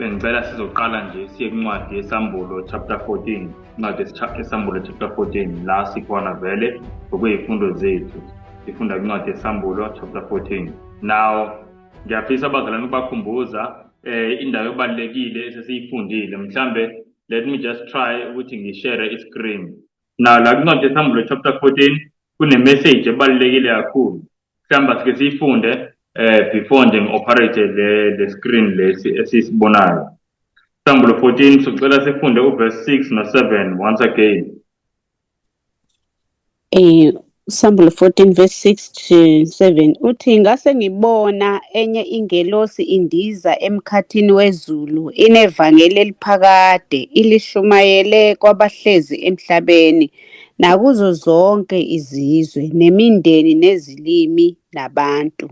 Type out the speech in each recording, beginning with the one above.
Bengicela sizoqala nje siye kwincwadi yeSambulo chapter 14, incwadi yeSambulo chapter 14 la sikhona vele ngokwey'fundo zethu. Sifunda kwincwadi yeSambulo chapter 14. Now ngiyafisa abazalwane ukubakhumbuza indawo ebalulekile esesiyifundile. Mhlambe let me just try ukuthi ngishare i-screen. Now la kwincwadi yeSambulo chapter 14 kune message ebalulekile kakhulu. Mhlawumbe asike siyifunde before nje ngi-operate le screen lesi esisibonayo. Sambulo 14, sicela sifunde uverse 6 no 7 once again. Sambulo 14 verse 6 to 7 uthi, "Ngase ngibona enye ingelosi indiza emkhathini wezulu inevangeli eliphakade, ilishumayele kwabahlezi emhlabeni nakuzo zonke izizwe nemindeni nezilimi nabantu,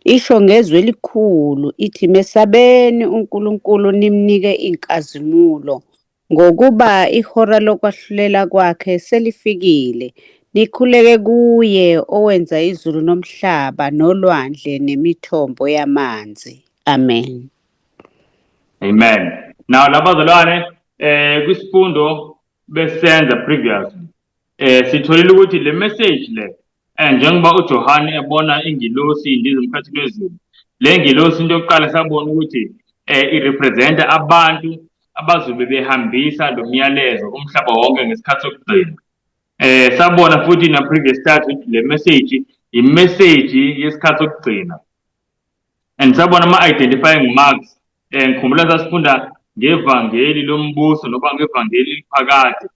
isho ngezwi elikhulu ithi, 'Mesabeni uNkulunkulu nimnike inkazimulo, ngokuba ihora lokwahlulela kwakhe selifikile. Nikhuleke kuye owenza izulu nomhlaba nolwandle nemithombo yamanzi.' Amen." Amen. Now labazalwane, kwisifundo besenza previously, sitholile ukuthi le message le, njengoba uJohane ebona ingilosi indiza emkhathini wezulu, le ngilosi, into yokuqala sabona ukuthi irepresenta abantu abazobe behambisa lo myalezo kumhlaba wonke ngesikhathi sokugcina. Sabona futhi na previous start ukuthi le message i-message yesikhathi sokugcina. And sabona ama-identifying marks. Ngikhumbula sasifunda ngevangeli lombuso noma ngevangeli eliphakade.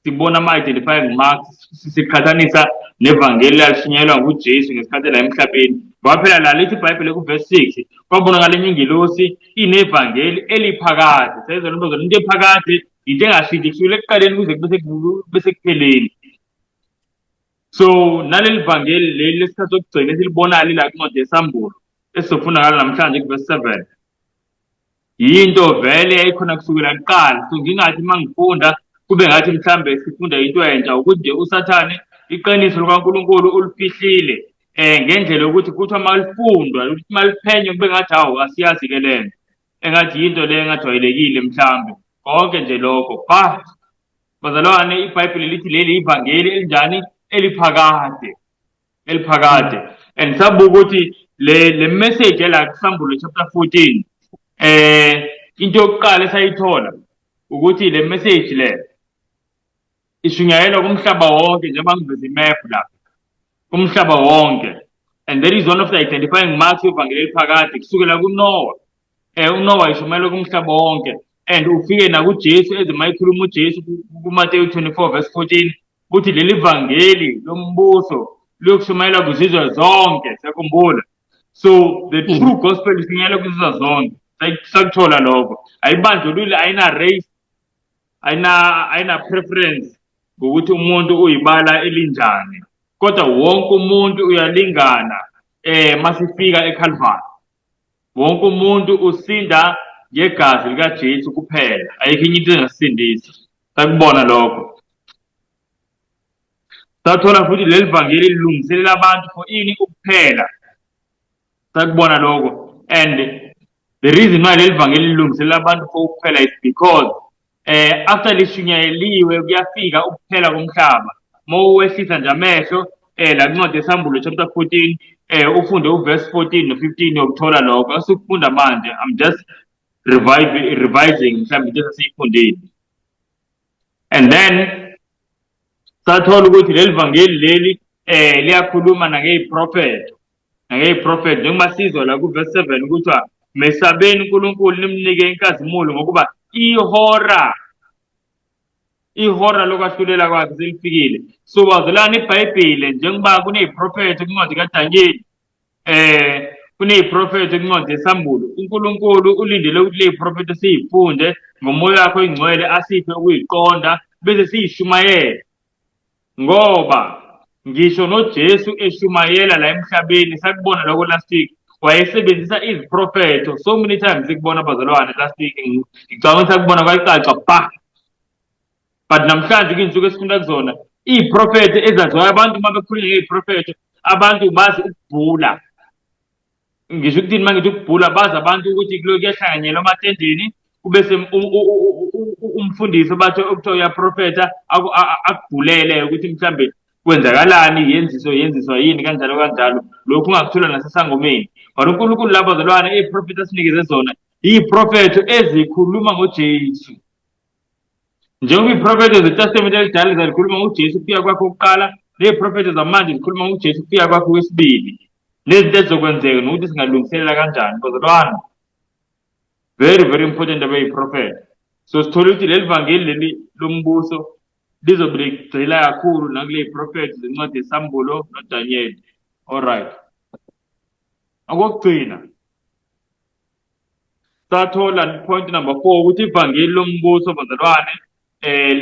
Sibona ama-identifying marks, siqhathanisa nevangeli lalishunyayelwa nguJesu ngesikhathi la emhlabeni. Ngoba phela la lithi iBhayibheli kuverse 6, kwabonakala enye ingelosi inevangeli eliphakade. Sayizwa into, into ephakade into engashintshi kusukela ekuqaleni kuze kube sekupheleni. So naleli vangeli leli lesikhathi sokugcina esilibonayo la kwincwadi yeSambulo esizofunda ngalo namhlanje kuverse 7, yinto vele yayikhona kusukela kuqala. So ngingathi uma ngifunda kube ngathi mhlambe sifunda into entsha, ukuthi nje uSathane iqiniso likaNkulunkulu ulifihlile ngendlela yokuthi kuthiwa malifundwa, ukuthi maliphenywa, kube ngathi hawu, asiyazi ke lento, engathi yinto le engajwayelekile mhlambe, konke nje lokho. But bazalwane, iBhayibheli lithi leli ivangeli elinjani? Eliphakade, eliphakade. And sabuka ukuthi le message ela kuSambulo chapter 14, into yokuqala esayithola ukuthi le message le ishunyayelwa kumhlaba wonke, njengoba ngiveza imap la, kumhlaba wonke. And that is one of the identifying marks yevangeli eliphakade. Kusukela kuNoah, uNoah ishumayelwa kumhlaba wonke, and ufike nakuJesu, eze mayikhuluma uJesu kuMateyu 24 verse 14, kuthi leli vangeli lombuso liyokushumayelwa kuzizwe zonke. Siyakhumbula. So the true gospel ishunyayelwa kuzizwe zonke. Sakuthola lokho. Ayibandlululi, ayina race, ayina preference ngokuthi umuntu uyibala elinjani, kodwa wonke umuntu uyalingana masifika eCalvary. Wonke umuntu usinda ngegazi likaJesu kuphela, ayikho enye into engasindisa. Sakubona lokho. Sathola futhi leli vangeli lilungiselela abantu for ini? Ukuphela. Sakubona lokho. And the reason why leli vangeli lilungiselela abantu for ukuphela is because after lishunyayeliwe kuyafika ukuphela komhlaba. Mawuwehlisa nje amehlo la kuncwadi yeSambulo chapter 14, ufunde uverse 14 no 15, uyokuthola lokho asikufunda manje. I'm just revising mhlawumbe into esasiyifundile. And then sathola ukuthi leli vangeli leli liyakhuluma nangeyiprofetho, njengoba sizwa la kuverse 7 kuthiwa, "Mesabeni uNkulunkulu nimnike inkazimulo, ngokuba ihora lokwahlulela kwakhe selifikile." So bazalwane, iBhayibhile, njengoba kuneyiprofetho kwincwadi kaDanyeli, kuneyiprofetho kwincwadi yeSambulo, uNkulunkulu ulindele ukuthi le profetho siyifunde ngomoya wakhe oyingcwele, asiphe ukuyiqonda bese siyishumayele, ngoba ngisho noJesu eshumayela la emhlabeni, sakubona lokho last week, wayesebenzisa iziprofetho so many times. Sikubona bazalwane last week, ngicabanga ukuthi sakubona kwayicaca ba. But namhlanje kuyinsuku esifunda kuzona iy'profetho ezaziwayo, abantu uma bekhulunywa ngey'profetho, abantu bazi ukubhula. Ngisho ukuthini uma ngithi ukubhula? Bazi abantu ukuthi kulo kuyahlanganyelwa ematendeni, kube umfundisi bathi okuthiwa uyaprofetha akubhulele ukuthi mhlambe kwenzakalani, yenziswa yenziswa yini, kanjalo kanjalo. Lokhu ungakuthola nasesangomeni. But uNkulunkulu lapho bazalwane, iy'profetho asinikeze zona iy'profetho ezikhuluma ngoJesu. Njengoba iy'profetho zeTestamente elidala zalikhuluma ngoJesu ukufika kwakhe kokuqala, ney'profetho zamanje zikhuluma ngoJesu ukufika kwakhe kwesibili, nezinto ezizokwenzeka nokuthi singalungiselela kanjani. Bazalwane, very very important abeyiprofetho. So sithola ukuthi leli vangeli leli lombuso lizobe ligxila kakhulu nakule profetho zencwadi yeSambulo noDaniel. All right, okokugcina sathola point number 4 ukuthi ivangeli lombuso, bazalwane,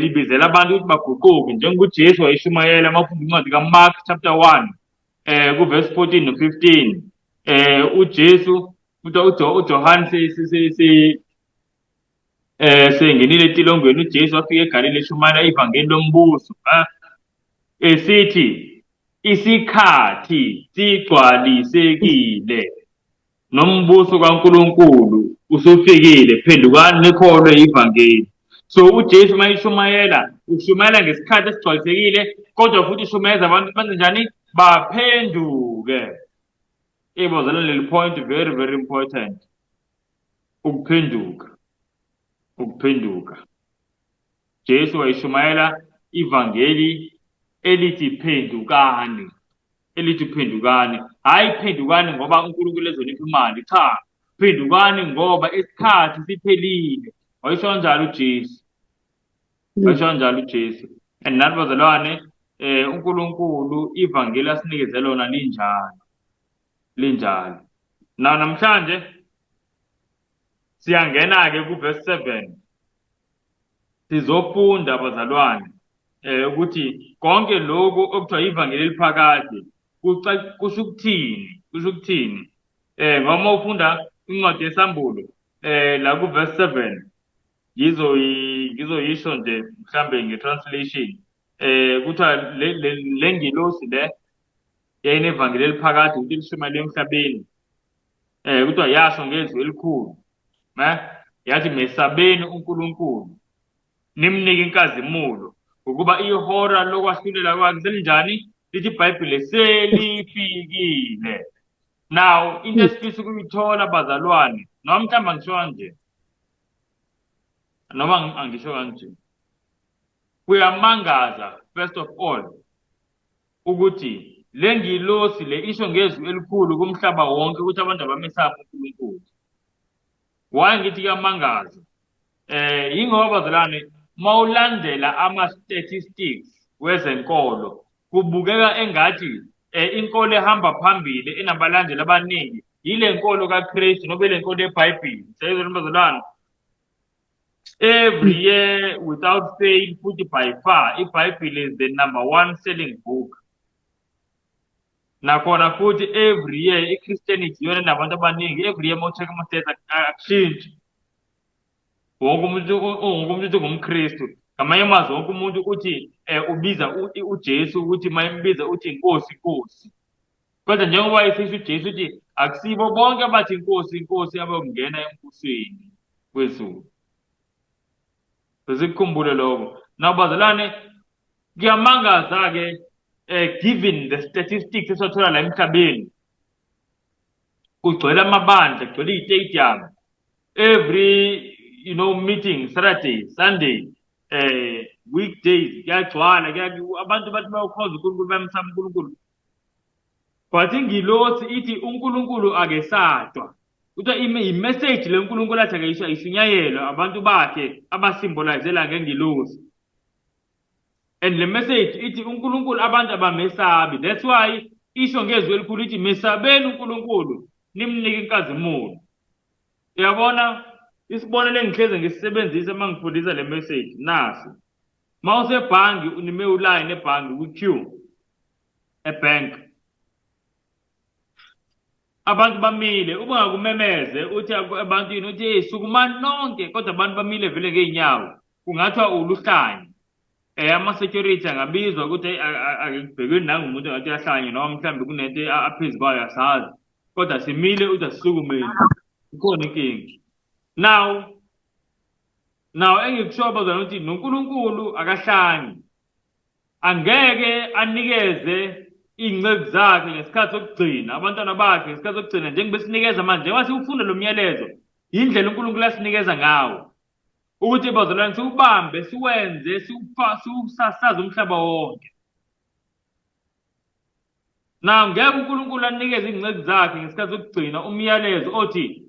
libizela abantu ukuthi baguquke, njengoba uJesu wayeshumayela. Mawufunda incwadi kaMark chapter 1 ku verse 14 no 15, uJesu futhi uJohn se sengenile etilongweni, uJesu wafika eGalile eshumayela ivangeli lombuso, esithi isikhathi sigcwalisekile nombuso kaNkulunkulu usufikile, phendukani nikholwe ivangeli. So uJesu mayishumayela, ushumayela ngesikhathi esigcwalisekile, kodwa futhi ushumayeza abantu benze njani? Baphenduke. Ibozana leli point, very very important, ukuphenduka, ukuphenduka. Jesu wayishumayela ivangeli elithi phendukani, elithi phendukani, hayi phendukani ngoba uNkulunkulu ezonipha imali, cha, phendukani ngoba isikhathi siphelile. Wayisho kanjalo uJesu, wayisho kanjalo uJesu. And nathi bazalwane, uNkulunkulu ivangeli asinikeze lona linjalo, linjalo. Na namhlanje siyangena ke ku verse 7, sizofunda bazalwane ukuthi konke lokhu okuthiwa ivangeli eliphakade kusho ukuthini, kusho ukuthini. Ngoba uma ufunda incwadi yeSambulo la ku verse 7, ngizoyisho nje mhlambe nge-translation, kuthiwa le ngilosi le yayinevangeli eliphakade ukuthi lishumayele emhlabeni, kuthiwa yasho ngezwi elikhulu, yathi mesabeni uNkulunkulu nimnike inkazimulo, ukuba ihora lokwahlulela kwakhe selinjani? Lithi iBhayibheli selifikile. Now into esifisa ukuyithola bazalwane, noma mhlawumbe angisho kanje, noma angisho kanje, kuyamangaza first of all ukuthi le ngilosi le isho ngezwi elikhulu kumhlaba wonke ukuthi abantu abamesabi uNkulunkulu. Why ngithi kuyamangaza? Yingoba bazalwane, mawulandela ama statistics wezenkolo, kubukeka engathi inkolo ehamba phambili enabalandeli abaningi yile nkolo kaKristu noma ile nkolo yeBhayibheli. Siyayizwa bazalwane? Every year without fail, futhi by far, iBhayibheli is the number one selling book. Nakhona futhi every year i-Christianity iyona enabantu abaningi. Every year uma u-check ama-stats, akushintshi. Wonke umuntu uthi ngumKristu. Ngamanye amazwi, wonke umuntu uthi ubiza uJesu ukuthi uma embiza uthi Inkosi, Inkosi. Kodwa njengoba esisho uJesu uthi akusibo bonke abathi Inkosi, Inkosi abayongena embusweni wezulu. Sikukhumbule lokho. Now bazalwane, kuyamangaza-ke given the statistics eswathola la emhlabeni, kugcwele amabandla, kugcwele iy'stadium, every meeting, Saturday, Sunday, weekdays, kuyagcwala, abantu bathi bayokhonza uNkulunkulu, bayamsaba uNkulunkulu. But ingilosi ithi uNkulunkulu akesatshwa. Kuthiwa i-message le uNkulunkulu athi akayisho ayishunyayelwe abantu bakhe abasimbolizela ngengilosi. And le message ithi uNkulunkulu abantu abamesabi. That's why isho ngezwi elikhulu ithi mesabeni uNkulunkulu nimnike inkazimulo. Uyabona, isibonelo engihleze ngisisebenzisa uma ngifundisa le message nasi. Uma usebhangi, unime uline ebhangi, ku-queue ebank, abantu bamile, uma ngakumemeze uthi ebantwini uthi hey, sukumani nonke, kodwa abantu bamile vele ngey'nyawo, kungathiwa uluhlanya. Ama-security angabizwa ukuthi akubhekweni nangumuntu engathi uyahlanya noma mhlawumbe kunento aphezu kwayo, asazi. Kodwa simile uthi asisukumeni. Ikhona inkinga. Now engikushoyo bazalwane ukuthi noNkulunkulu akahlanyi. Angeke anikeze iy'nceku zakhe ngesikhathi sokugcina, abantwana bakhe ngesikhathi sokugcina, njengoba esinikeza manje, njengoba siwufunda lo myalezo, yindlela uNkulunkulu asinikeza ngawo. Ukuthi bazalwane siwubambe, siwenze, siwusasaze umhlaba wonke. Now ngeke uNkulunkulu anikeze izinceku zakhe ngesikhathi sokugcina umyalezo othi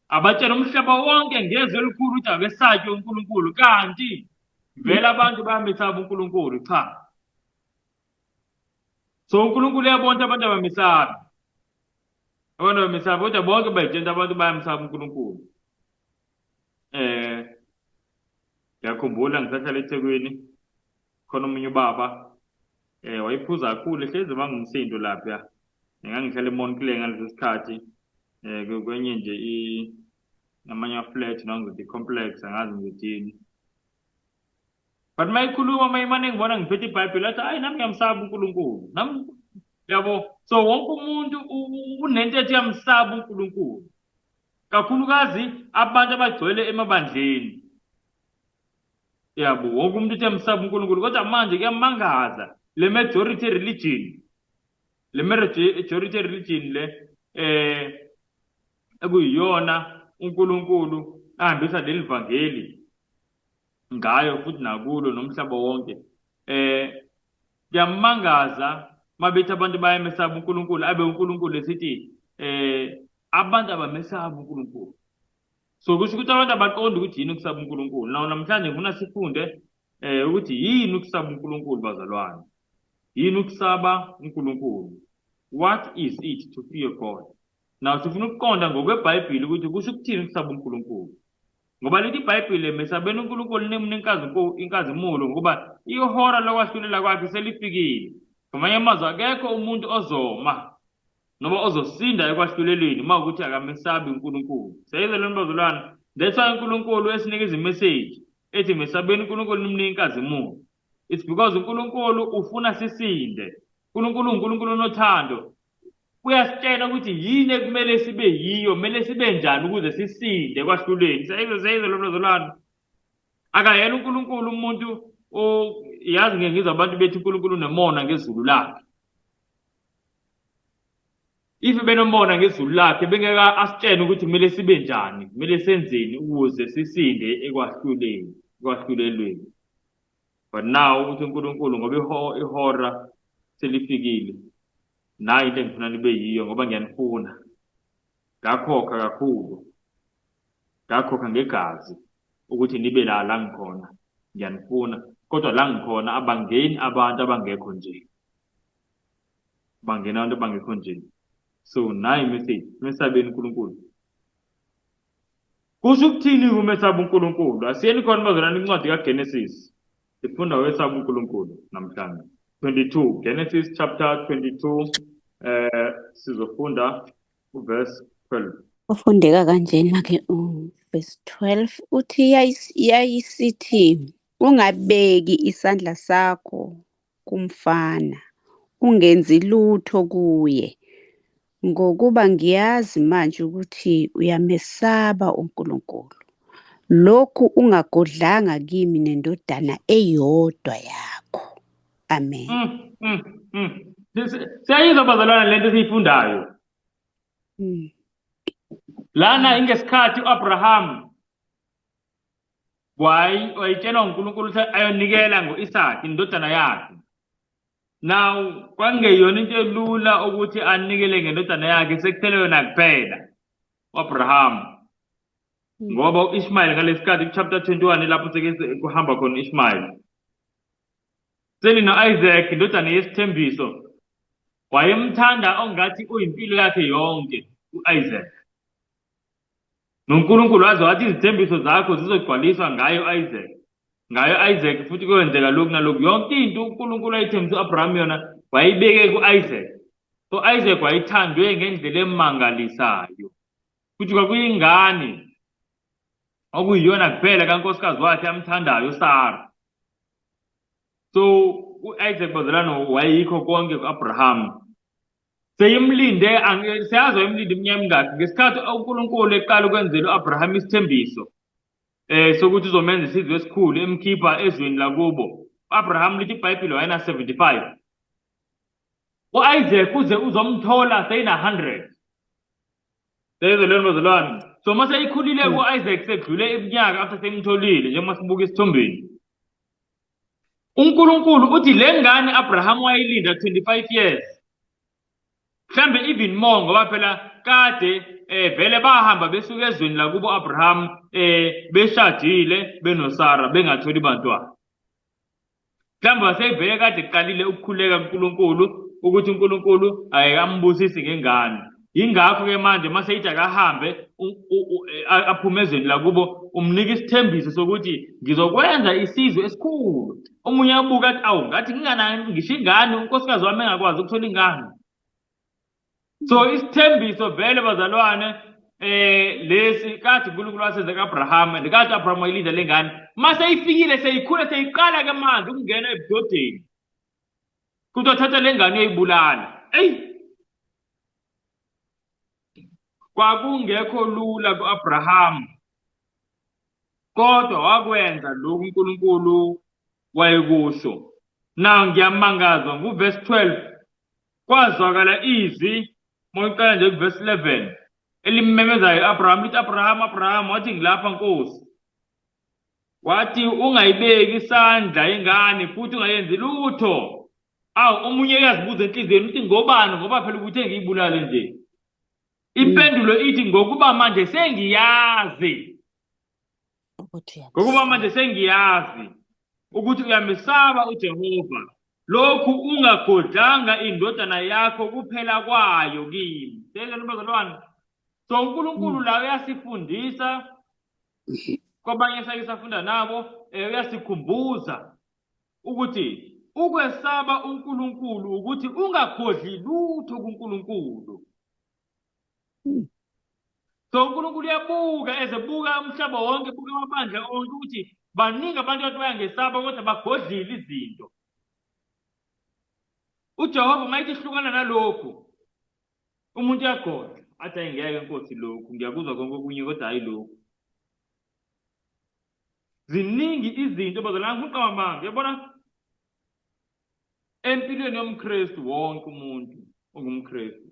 abatshele umhlaba wonke ngezwi elikhulu ukuthi abesatshe uNkulunkulu, kanti vele abantu bayamesaba uNkulunkulu. Cha. So uNkulunkulu uyabona ukuthi abantu abamesabi. Abantu abamesabi, kodwa bonke bayitshela abantu bayamsaba uNkulunkulu. Ngiyakhumbula ngisahlala eThekwini, khona omunye ubaba wayephuza kakhulu, ehlezi bangumsindo lapha. Ngangihlala eMontclair ngaleso sikhathi, kwenye nje namanye ama-flat, noma ngizothi i-complex, angazi ngizothini. But uma ikhuluma, uma imane ngibona ngiphethe iBhayibheli, athi hayi nami ngiyamsaba uNkulunkulu. Nami yabo. So wonke umuntu unento ethi uyamsaba uNkulunkulu. Kakhulukazi abantu abagcwele emabandleni. Yabo, wonke umuntu uthi uyamsaba uNkulunkulu, kodwa manje kuyamangaza le majority religion. Le majority religion le ekuyiyona uNkulunkulu ahambisa leli vangeli ngayo futhi nakulo nomhlaba wonke. Kuyamangaza mabethi abantu bayamesaba uNkulunkulu, abe uNkulunkulu esithi abantu abamesaba uNkulunkulu. So kusho ukuthi abantu abaqondi ukuthi yini ukusaba uNkulunkulu. Nawo namhlanje ngifuna sifunde ukuthi yini ukusaba uNkulunkulu bazalwane. Yini ukusaba uNkulunkulu? What is it to fear God? Now sifuna ukuqonda ngokweBhayibheli ukuthi kusho ukuthini ukusaba uNkulunkulu. Ngoba lithi iBhayibheli mesabeni uNkulunkulu nimnika inkazimulo, ngoba ihora lokwahlulela kwakhe selifikile. Ngamanye amazwi akekho umuntu ozoma noma ozosinda ekwahlulelweni uma ukuthi akamesabi uNkulunkulu. Siyayizwa le nto bazalwane? That's why uNkulunkulu esinikeza imessage ethi mesabeni uNkulunkulu nimnike inkazimulo. It's because uNkulunkulu ufuna sisinde. uNkulunkulu uNkulunkulu onothando. Uyasitshela ukuthi yini ekumele sibe yiyo, kumele sibe njani ukuze sisinde ekwahlulweni. Siyayizwa le nto bazalwane? Akayena uNkulunkulu umuntu yazi ngeke ngizwe abantu bethi uNkulunkulu unemona ngezulu lakhe. If benomona ngezulu lakhe bengeke asitshene ukuthi kumele sibe njani, kumele senzeni ukuze sisinde ekwahluleni, ekwahlulelweni. But now uthi uNkulunkulu ngoba ihora selifikile, nayi into engifuna nibe yiyo ngoba ngiyanifuna. Ngakhokha kakhulu, ngakhokha ngegazi ukuthi nibe la ngikhona, ngiyanifuna. Kodwa la ngikhona abangeni abantu abangekho nje, bangena abantu abangekho nje. So nayi message, mesabeni uNkulunkulu. Kusho ukuthini ukumesaba uNkulunkulu? Asiyeni khona bazalwane incwadi kaGenesis. Sifunda wesaba uNkulunkulu namhlanje. 22, Genesis chapter 22, sizofunda uverse 12. Ufundeka kanjena ke verse 12 uthi yayisithi ungabeki isandla sakho kumfana, ungenzi lutho kuye, ngokuba ngiyazi manje ukuthi uyamesaba uNkulunkulu. Lokhu ungagodlanga kimi nendodana eyodwa yakho. Amen. Siyayizwa bazalwane lento esiyifundayo. Lana ingesikhathi uAbraham wayitshelwa uNkulunkulu ukuthi ayonikela ngoIsaac indodana yakhe. Now kwangeyona into elula ukuthi anikele ngendodana yakhe, sekuphele yona kuphela uAbraham. Ngoba uIshmael ngalesikhathi ku chapter 21 lapho seke kuhamba khona uIshmael. Seli noIsaac indodana yesithembiso wayemthanda ongathi uyimpilo yakhe yonke uIsaac. NoNkulunkulu waze wathi izithembiso zakho zizogcwaliswa ngayo Isaac. Ngayo Isaac futhi kuyenzeka lokhu nalokhu. Yonke into uNkulunkulu ayithembisa uAbraham yona wayibeke kuIsaac. So Isaac wayithandwe ngendlela emangalisayo. Futhi kwakuyingane okuyiyona kuphela kankosikazi wakhe amthandayo uSara. So uIsaac bazalwane wayikho konke kuAbraham. Seyimlinde, siyazi wayemlinde iminyaka emingaki ngesikhathi uNkulunkulu eqala ukwenzela u-Abraham isithembiso sokuthi uzomenza isizwe esikhulu emkhipha ezweni lakubo. U-Abraham lithi iBhayibheli wayena-75. U-Isaac uze uzomthola seyina-100. Seyizolweni bazalwane. So uma seyikhulile ku-Isaac sekudlule iminyaka after seyimtholile njengoba sibuka isithombeni. uNkulunkulu uthi le ngane Abraham wayilinda 25 years. Mhlambe even more ngoba phela kade vele bahamba besuka ezweni lakubo Abraham beshadile benoSara bengatholi bantwana. Mhlawumbe wasevele kade kuqalile ukukhuleka kuNkulunkulu ukuthi uNkulunkulu ayekambusisi ngengane. Yingakho-ke manje uma seyithi akahambe aphume ezweni lakubo, umnika isithembiso sokuthi ngizokwenza isizwe esikhulu. Omunye abuka athi awu ngathi nginganayo ngisho ingane, unkosikazi wami engakwazi ukuthola ingane. So isithembiso vele bazalwane lesi kade uNkulunkulu wasenza kaAbraham, and kade Abraham wayilinda lengane. Mase ifikile seyikhula seyiqala ke manje ukungena ebudodeni. Kuthiwa thatha lengane uyibulala. Ey! Kwakungekho lula kuAbraham. Kodwa wakwenza lokhu uNkulunkulu wayekusho. Now ngiyamangazwa nguverse 12. Kwazwakala izwi mawuqala nje kuverse 11 elimmemezayo Abraham lithi Abraham Abraham, wathi ngilapha Nkosi. Wathi ungayibeki isandla ingane futhi ungayenzi lutho. Awu omunye uyazibuza enhliziyweni uthi ngobani, ngoba phela ukuthi engiyibulale nje. Impendulo ithi ngokuba manje sengiyazi. Ngokuba manje sengiyazi ukuthi uyamesaba uJehova, lokhu ungagodlanga indodana yakho kuphela kwayo kimi. Seyizwa bazalwane. So uNkulunkulu la uyasifundisa kwabanye esake safunda nabo, uyasikhumbuza ukuthi ukwesaba uNkulunkulu ukuthi ungagodli lutho kuNkulunkulu. So uNkulunkulu uyabuka, ezebuka umhlaba wonke, buka amabandla onke ukuthi baningi abantu abathi bayangesaba kodwa bagodlile izinto. uJehova mayithi hlukana nalokhu, umuntu uyagodla athi ayingeke Nkosi lokhu, ngiyakuzwa konke okunye kodwa hayi lokhu. Ziningi izinto bazalwane, ngifuna uqamba, uyabona empilweni yomKristu wonke umuntu ongumKristu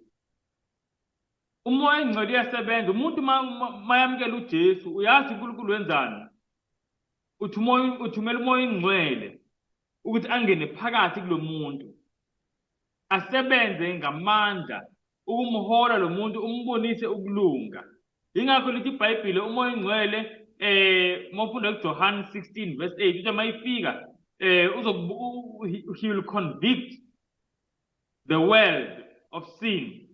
uMoya oNgcwele uyasebenza. Umuntu mayamukela uJesu uyazi uNkulunkulu wenzani, uthi uMoya uthumela uMoya oNgcwele ukuthi angene phakathi kulomuntu asebenze ngamandla ukumhola lo muntu, umbonise ukulunga. Ingakho lithi iBhayibheli uMoya oNgcwele uma ufunda kuJohn 16 verse 8 uthi mayifika he will convict the world of sin,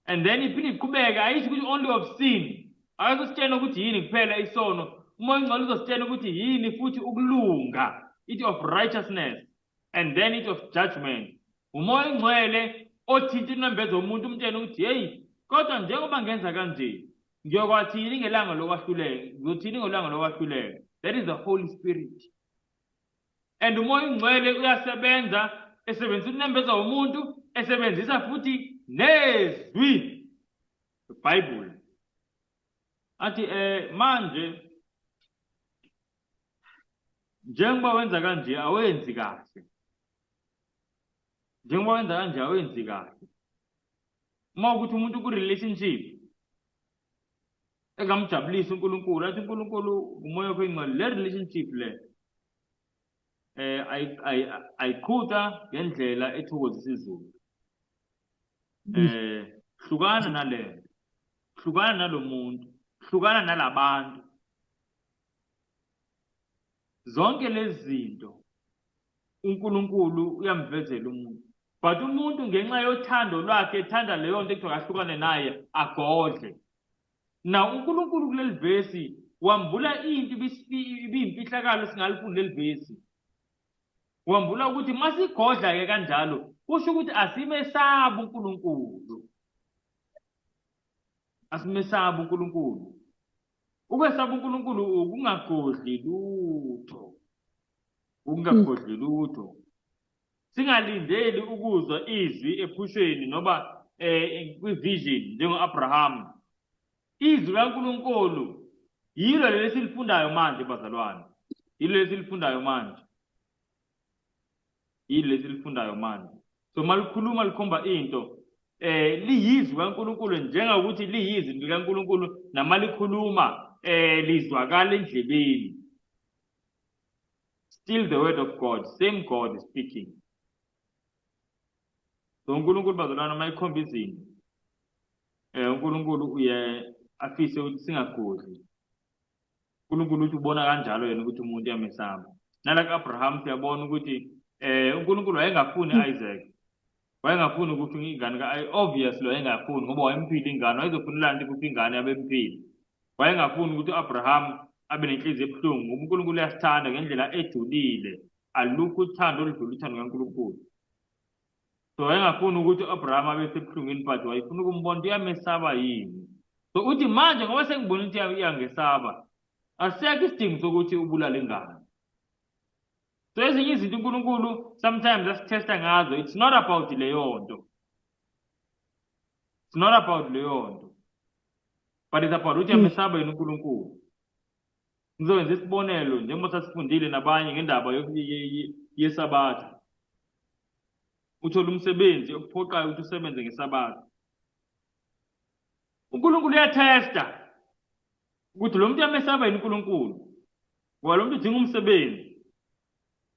and then iphinde iqhubeke ayisho ukuthi only of sin, akazositshela ukuthi yini kuphela isono. uMoya oNgcwele uzositshela ukuthi yini futhi ukulunga, it of righteousness and then it of judgment. uMoya oNgcwele othinta inembeza womuntu umtshela ukuthi hey, kodwa njengoba ngenza kanje ngiyokwathini ngelanga lokwahlulela, ngizothini ngelanga lokwahlulela. That is the Holy Spirit. And uMoya oNgcwele uyasebenza esebenzisa unembeza womuntu, esebenzisa futhi nezwi, the Bible. Athi manje njengoba wenza kanje awenzi kahle, njengoba wenza kanje awenzi kahle. Uma ukuthi umuntu ku relationship engamjabulisi uNkulunkulu, athi uNkulunkulu uMoya wakho oNgcwele le relationship le ayiqhuta ngendlela ethokozisa izulu. Hlukana nale, hlukana nalomuntu, hlukana nalabantu. Zonke lezi zinto uNkulunkulu uyamvezela umuntu, but umuntu ngenxa yothando lwakhe ethanda leyo nto ekuthiwa kahlukane naye agodle. Now uNkulunkulu kuleli vesi wambula into ibiyimfihlakalo, singalifundi leli vesi. Wambula ukuthi masigodla ke kanjalo kusho ukuthi asimesabi uNkulunkulu, asimesabi uNkulunkulu. Ukwesaba uNkulunkulu ukungagodli lutho, ukungagodli lutho. Singalindeli ukuzwa izwi ephusheni noma kwi-vision njengo-Abraham. Izwi likaNkulunkulu yilo leli esilifundayo manje bazalwane. Yilo leli esilifundayo manje. Yilo leli esilifundayo manje. So malikhuluma likhomba into liyizwi kaNkulunkulu njengokuthi liyizwi likaNkulunkulu namalikhuluma lizwakala endlebeni. Still the word of God, same God is speaking. So uNkulunkulu bazalwane uma ekhomba izinto uNkulunkulu uye afise ukuthi singagodli. uNkulunkulu uthi ubona kanjalo yena ukuthi umuntu uyamesaba. Nala ku-Abraham siyabona ukuthi uNkulunkulu wayengafuni Isaac. Wayengafuni ukuthi ingane ka obviously wayengafuni ngoba wayemphile ingane, wayezofunelani ukuthi ingane abemphile. Wayengafuni ukuthi u-Abraham abe nenhliziyo ebuhlungu ngoba uNkulunkulu uyasithanda ngendlela ejulile. Alukho uthando oludlula uthando kaNkulunkulu. So wayengafuni ukuthi u-Abraham abe sebuhlungwini but wayefuna ukumbona ukuthi uyamesaba yini. So uthi manje ngoba sengibona ukuthi uyangesaba, asisekho isidingo sokuthi ubulale ingane. So ezinye izinto uNkulunkulu sometimes asithesta ngazo, it's not about leyo nto. It's not about leyo nto. But it's about ukuthi uyamesaba yini uNkulunkulu. Ngizokwenza isibonelo njengoba sasifundile nabanye ngendaba yeSabatha. Uthola umsebenzi okuphoqayo ukuthi usebenze ngeSabatha. uNkulunkulu uyathesta ukuthi lo muntu uyamesaba yini uNkulunkulu. Ngoba lo muntu udinga umsebenzi.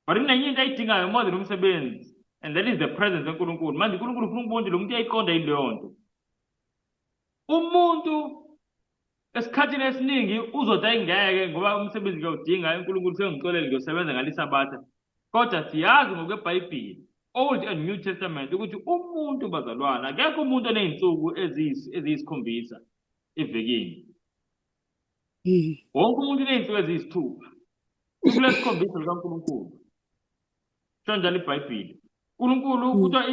But kunenye into ayidingayo more than umsebenzi, and that is the presence kaNkulunkulu. Manje uNkulunkulu ufuna ukubona ukuthi lo muntu uyayiqonda yini leyo nto. Umuntu esikhathini esiningi uzothi ayingeke ngoba umsebenzi ngiyawudinga, uNkulunkulu sengixolele ngiyosebenza ngalisabatha. Kodwa siyazi ngokweBhayibheli, Old and New Testament, ukuthi umuntu bazalwana, akekho umuntu oney'nsuku eziyisikhombisa evekini. Wonke umuntu uney'nsuku eziyisithupha. Usuku lwesikhombisa lukaNkulunkulu. Sho njalo iBhayibheli. uNkulunkulu kuthiwa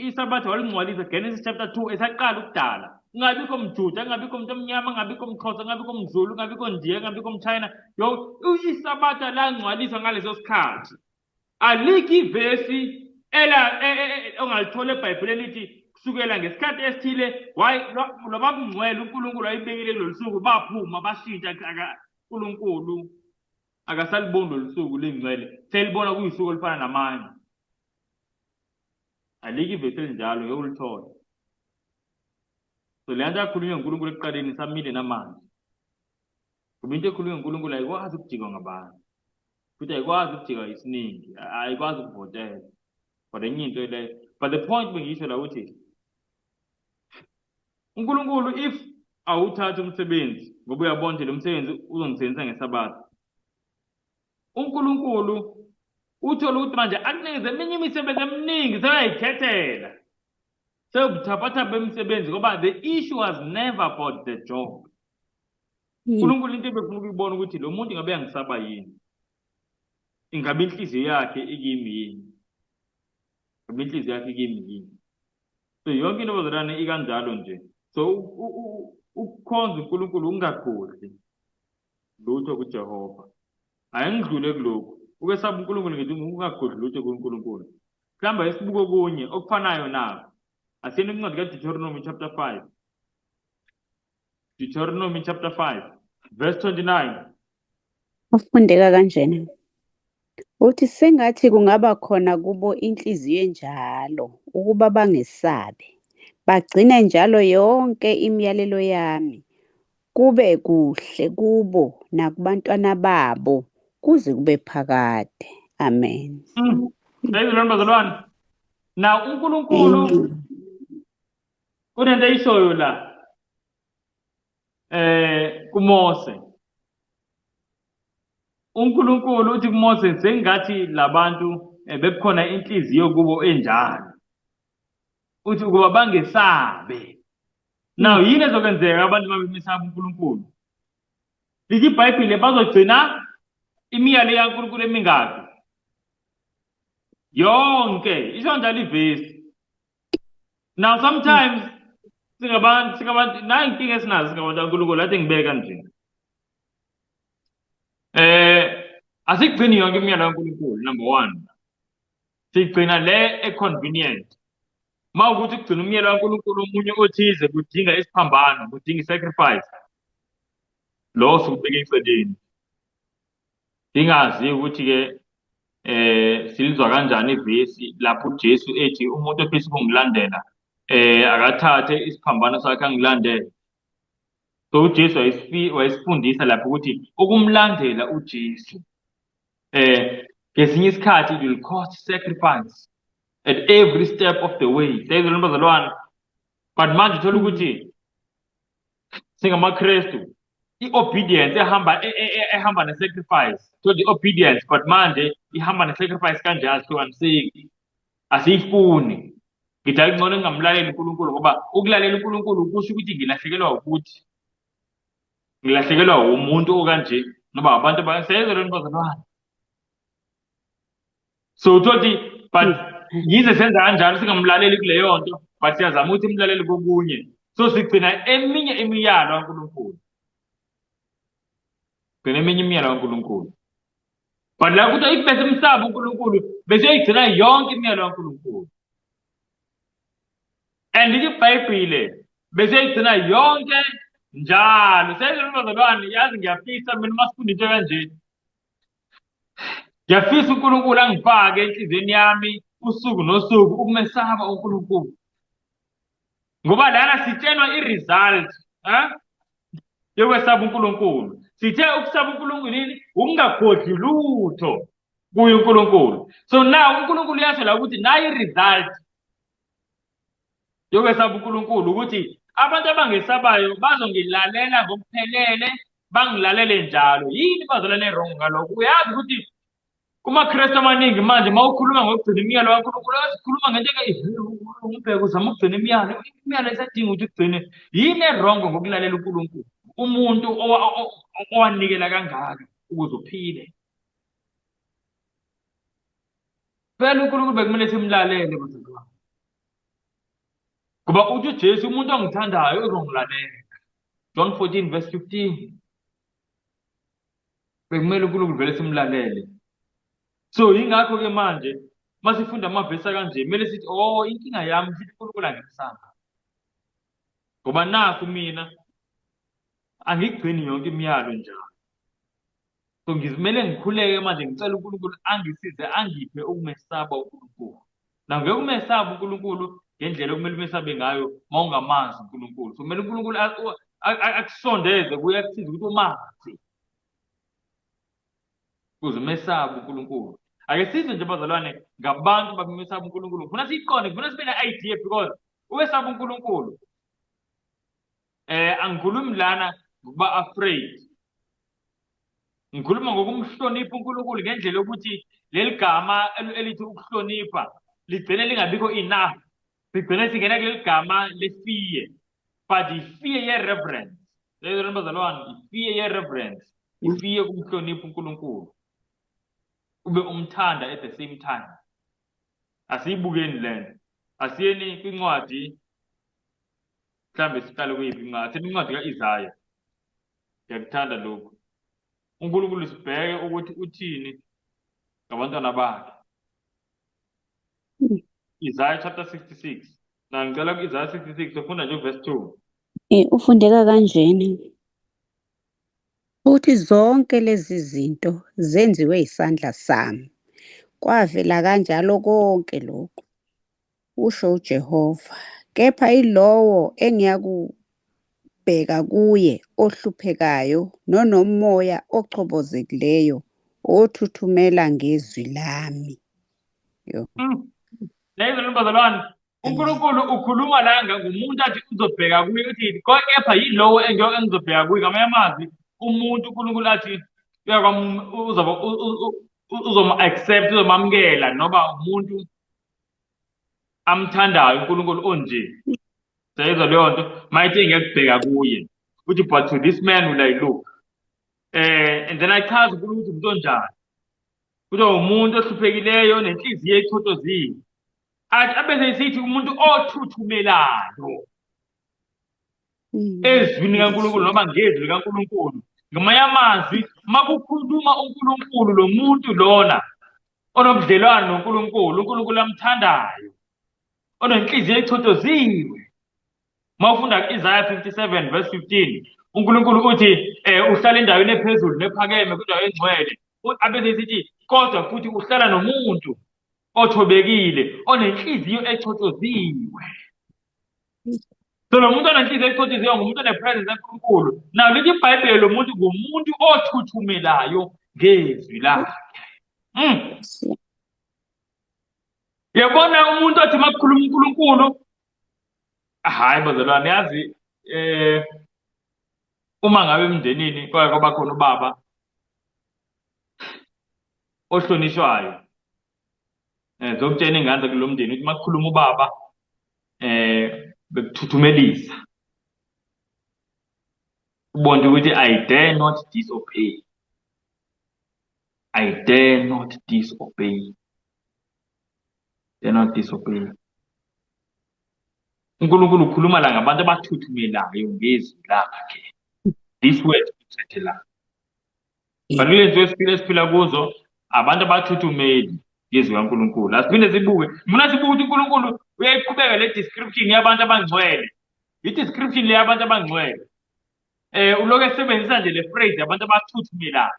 iSabatha walingcwalisa, Genesis chapter 2 esaqala ukudala. Kungabikho mJuda, kungabikho umuntu omnyama, kungabikho mXhosa, kungabikho mZulu, kungabikho Ndiya, kungabikho mChina. Yo, iSabatha langcwaliswa ngaleso sikhathi. Alikho ivesi ela ongalithola eBhayibhelini elithi kusukela ngesikhathi esithile lwababungcwele uNkulunkulu wayibekile kulolu suku baphuma bashintsha uNkulunkulu akasaliboni lolu suku lingcwele selibona kuyisuku olufana namanye. Alikho ivesi elinjalo ngeke ulithole. So le nto yakhulunywa nguNkulunkulu ekuqaleni samile namanje. Ngoba into ekhulunywa nguNkulunkulu ayikwazi ukujikwa ngabantu. Futhi ayikwazi ukujika isiningi, ayikwazi ukuvotela. But enye into leyo. But the point bengisho la ukuthi uNkulunkulu if awuthatha umsebenzi ngoba uyabona ukuthi lo msebenzi uzongisebenzisa ngeSabatha. uNkulunkulu uthola ukuthi manje akunikeze eminye imisebenzi eminingi sekayikhethela. Sewubuthaphathapha emisebenzi ngoba the issue was never about the job. uNkulunkulu into ebefuna ukuyibona ukuthi lo muntu ngabe yangisaba yini. Ingabe inhliziyo yakhe ikimi yini? Ingabe inhliziyo yakhe ikimi yini? So yonke into bazalwane ikanjalo nje. So ukukhonza uNkulunkulu ungagodli lutho kuJehova. Ayingidlule kulokhu. Ukwesaba uNkulunkulu ngithi ungagodli lutho kuNkulunkulu. Mhlawumbe esibuke okunye okufanayo nakho. Asiyeni incwadi kaDeuteronomy chapter 5. Deuteronomy chapter 5 verse 29. Ufundeka kanjena. Uthi sengathi kungaba khona kubo inhliziyo enjalo ukuba bangesabe, bagcine njalo yonke imiyalelo yami, kube kuhle kubo nakubantwana babo kuze kube phakade. Amen. Praise the Lord bazalwane. Now uNkulunkulu kunento ayishoyo la kuMose. uNkulunkulu uthi kuMose sengathi labantu bekukhona inhliziyo kubo enjalo. Uthi ukuba bangesabe. Now yini ezokwenzeka abantu babemesaba uNkulunkulu? Lithi iBhayibheli bazogcina imiyalo kaNkulunkulu emingaki? Yonke. Isho njalo ivesi. Now sometimes singabantu nayi inkinga esinazo singabantu kaNkulunkulu athi ngibeka nje. Asigcini yonke imiyalo kaNkulunkulu number 1. Sigcina le e-convenient. Uma ukuthi kugcina umyalo kaNkulunkulu omunye othize kudinga isiphambano, kudinga i-sacrifice, lo sikubeka eceleni. Ngingazi ukuthi-ke silizwa kanjani ivesi lapho uJesu ethi umuntu ofisa ukungilandela akathathe isiphambano sakhe angilandele. So uJesu wayesifundisa lapho ukuthi ukumlandela uJesu ngesinye isikhathi it will cost sacrifice at every step of the way. Siyayizwa bazalwane? But manje uthola ukuthi singamaKristu i-obedience ehamba ehamba ne-sacrifice, so the obedience but manje ihamba ne-sacrifice kanje asihlukaniseki, asiyifuni. Ngithi akungcono ngingamlaleli uNkulunkulu ngoba ukulalela uNkulunkulu kusho ukuthi ngilahlekelwa ukuthi ngilahlekelwa umuntu okanje noma abantu siyayizwa lento bazalwane. So uthothi but yize senza kanjalo singamlaleli kuleyo nto, but siyazama ukuthi imlaleli kokunye. So sigcina eminye imiyalo kaNkulunkulu, gcina eminye imiyalo kaNkulunkulu, but la kuthi if bese msaba uNkulunkulu bese uyigcina yonke imiyalo kaNkulunkulu, and iBhayibhile bese uyigcina yonke njalo. Siyayizwa bazalwane? Yazi ngiyafisa mina uma sifunda into kanje, ngiyafisa uNkulunkulu angifake enhliziyweni yami usuku nosuku ukumesaba uNkulunkulu, ngoba lana sitshelwa i-result yokwesaba uNkulunkulu. Sithe ukusaba uNkulunkulu yini? Ukungagodli lutho kuye uNkulunkulu. So now uNkulunkulu uyasho la ukuthi nayi i-result yokwesaba uNkulunkulu, ukuthi abantu abangesabayo bazongilalela ngokuphelele, bangilalele njalo. Yini bazalwane wrong ngalokho? Uyazi ukuthi kumaKristu amaningi manje uma ukhuluma ngokugcina imiyalo kaNkulunkulu asikhuluma ngento ungibheke uzama ukugcina imiyalo, imiyalo isadinga ukuthi ugcine. Yini e-wrong ngokulalela uNkulunkulu, umuntu owanikela kangaka ukuze uphile? Phela uNkulunkulu bekumele simlalele bazalwane, ngoba uthi uJesu umuntu ongithandayo uzongilalela, John 14 verse 15. Bekumele uNkulunkulu vele simlalele. So yingakho-ke manje masifunda amavesi akanje kumele sithi oh inkinga yami sithi uNkulunkulu angimsaba, ngoba nakhu mina angigcini yonke imiyalo njalo. So ngizimele ngikhuleke manje ngicela uNkulunkulu angisize angiphe ukumesaba uNkulunkulu. Na ngeke umesaba uNkulunkulu ngendlela okumele umesabe ngayo uma ungamazi uNkulunkulu. So kumele uNkulunkulu akusondeze kuye, akusize ukuthi umazi ukuze umesabe uNkulunkulu. Ake sizwe nje bazalwane ngabantu babemesaba uNkulunkulu. Ngifuna siyiqonde, ngifuna sibe ne-idea, because ukwesaba uNkulunkulu angikhulumi lana ngokuba afraid, ngikhuluma ngokumhlonipha uNkulunkulu ngendlela yokuthi leli gama elithi ukuhlonipha ligcine lingabikho enough, sigcine singena kuleli gama le-fear, but i-fear ye-reverence. Leyo bazalwane, i-fear ye-reverence, i-fear kumhlonipha uNkulunkulu ube umthanda at the same time. Asiyibukeni lento, asiyeni kwincwadi, mhlambe siqale kuyiphi incwadi? Asiye incwadi ka-Isaya. Ngiyakuthanda lokhu, uNkulunkulu sibheke ukuthi uthini ngabantwana bakhe. Isaiah chapter 66. Na ngicela ku-Isaiah 66 ufunda nje verse 2. Ufundeka kanjena. Uthi zonke lezi zinto zenziwe isandla sami. Kwavela kanjalo konke lokhu, usho uJehova. Kepha ilowo engiyakubheka kuye ohluphekayo nonomoya ochobozekileyo othuthumela ngezwi lami. Yo. Lezi bazalwane, uNkulunkulu ukhuluma la ngumuntu athi uzobheka kuye, uthi kepha yilowo engizobheka kuye. Ngamanye amazwi umuntu uNkulunkulu athi uzoma-accept, uzomamukela noba umuntu amthandayo uNkulunkulu onje. Siyayizwa leyo nto? Mayithi ngiyakubheka kuye, uthi but to this man will I look. And then achaza uNkulunkulu ukuthi umuntu onjani. Kuthiwa umuntu ohluphekileyo nenhliziyo echothoziwe. Athi abese esithi umuntu othuthumelayo ezwini likaNkulunkulu noma ngezwi likaNkulunkulu. Ngamanye amazwi makukhuluma uNkulunkulu lo muntu lona Onobudlelwano noNkulunkulu, uNkulunkulu amthandayo, onenhliziyo echothoziwe. Uma ufunda ku-Isaya 57 verse 15, uNkulunkulu uthi uhlala endaweni ephezulu nephakeme kwindawo engcwele. Abese sithi kodwa futhi uhlala nomuntu othobekile onenhliziyo echothoziwe. So lo muntu onenhliziyo echothoziwe ngumuntu onepresence kaNkulunkulu. Now lithi iBhayibheli lo muntu ngumuntu othuthumelayo ngezwi lakhe. Uyabona umuntu othi makukhuluma uNkulunkulu, hhayi bazalwane, yazi uma ngabe emndenini kwake kwaba khona ubaba ohlonishwayo, zokutshena ingane kulo mndeni ukuthi makukhuluma ubaba bekuthuthumelisa, ubone ukuthi I dare not disobey, I dare not disobey, dare not disobey. uNkulunkulu ukhuluma la ngabantu abathuthumelayo ngezwi lakhe. This word uthethe la. But kule nto esiphila kuzo, abantu abathuthumeli ngezwi kaNkulunkulu. Asiphinde sibuke. Mina sibuke ukuthi uNkulunkulu uyayiqhubeka le description yabantu abangcwele. I-description le yabantu abangcwele. Ulokhu esebenzisa nje le phrase yabantu abathuthumelayo.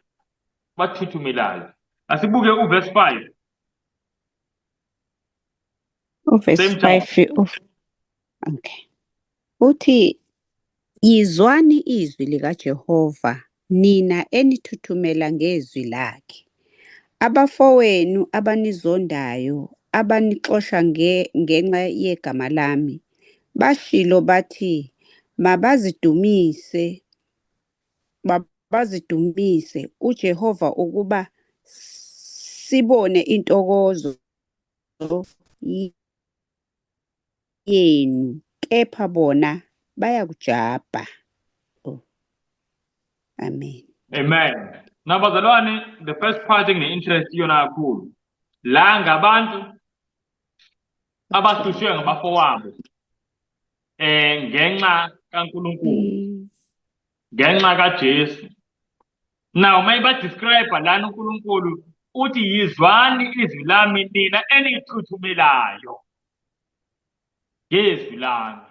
Bathuthumelayo. Asibuke uverse 5. Uverse 5. Okay. Uthi yizwani izwi likaJehova nina enithuthumela ngezwi lakhe. Abafowenu abanizondayo abanixosha ngenxa yegama lami bashilo bathi mabazidumise uJehova ukuba sibone intokozo yenu, kepha bona bayakujabha. Oh. Amen. Amen. Now bazalwane, the first part engine-interest iyona kakhulu. La ngabantu abahlushwe ngabafowabo ngenxa kaNkulunkulu, ngenxa kaJesu. Now mayiba describe lana uNkulunkulu uthi yizwani izwi lami nina enithuthumelayo ngezwi lami.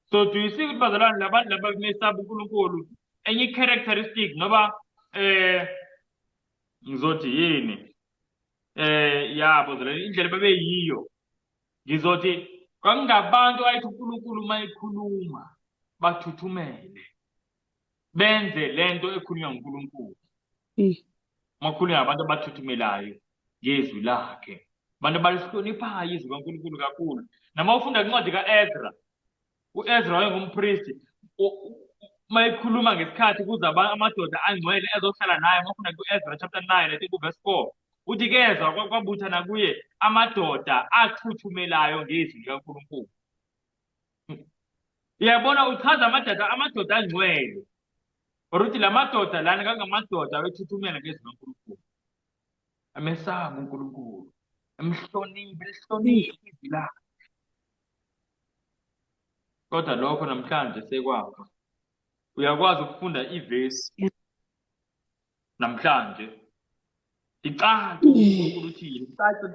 So do you see ukuthi bazalwane labantu laba kumesaba uNkulunkulu enye characteristic noba ngizothi yini yabo indlela babeyiyo, ngizothi kwakungabantu ayithi uNkulunkulu uma ekhuluma bathuthumele benze lento ekhulunywa nguNkulunkulu. Makhulunywa ngabantu abathuthumelayo ngezwi lakhe, abantu abalihloniphayo izwi kaNkulunkulu kakhulu. Noma ufunda incwadi kaEzra, uEzra wayengumpristi, uma ekhuluma ngesikhathi kuze amadoda angcwele ezohlala naye, uma ufunda ku-Ezra chapter 9 I think verse 4, uthi kezwa kwabuthana kuye amadoda athuthumelayo ngezwi likaNkulunkulu. Uyabona uchaza amadoda angcwele, ukuthi la madoda lana kangamadoda awethuthumela ngezwi likaNkulunkulu, amesaba uNkulunkulu, emhloniphe, elihloniphe izwi lakhe. Kodwa lokho namhlanje sekwafa. Uyakwazi ukufunda ivesi namhlanje icace uNkulunkulu uthini,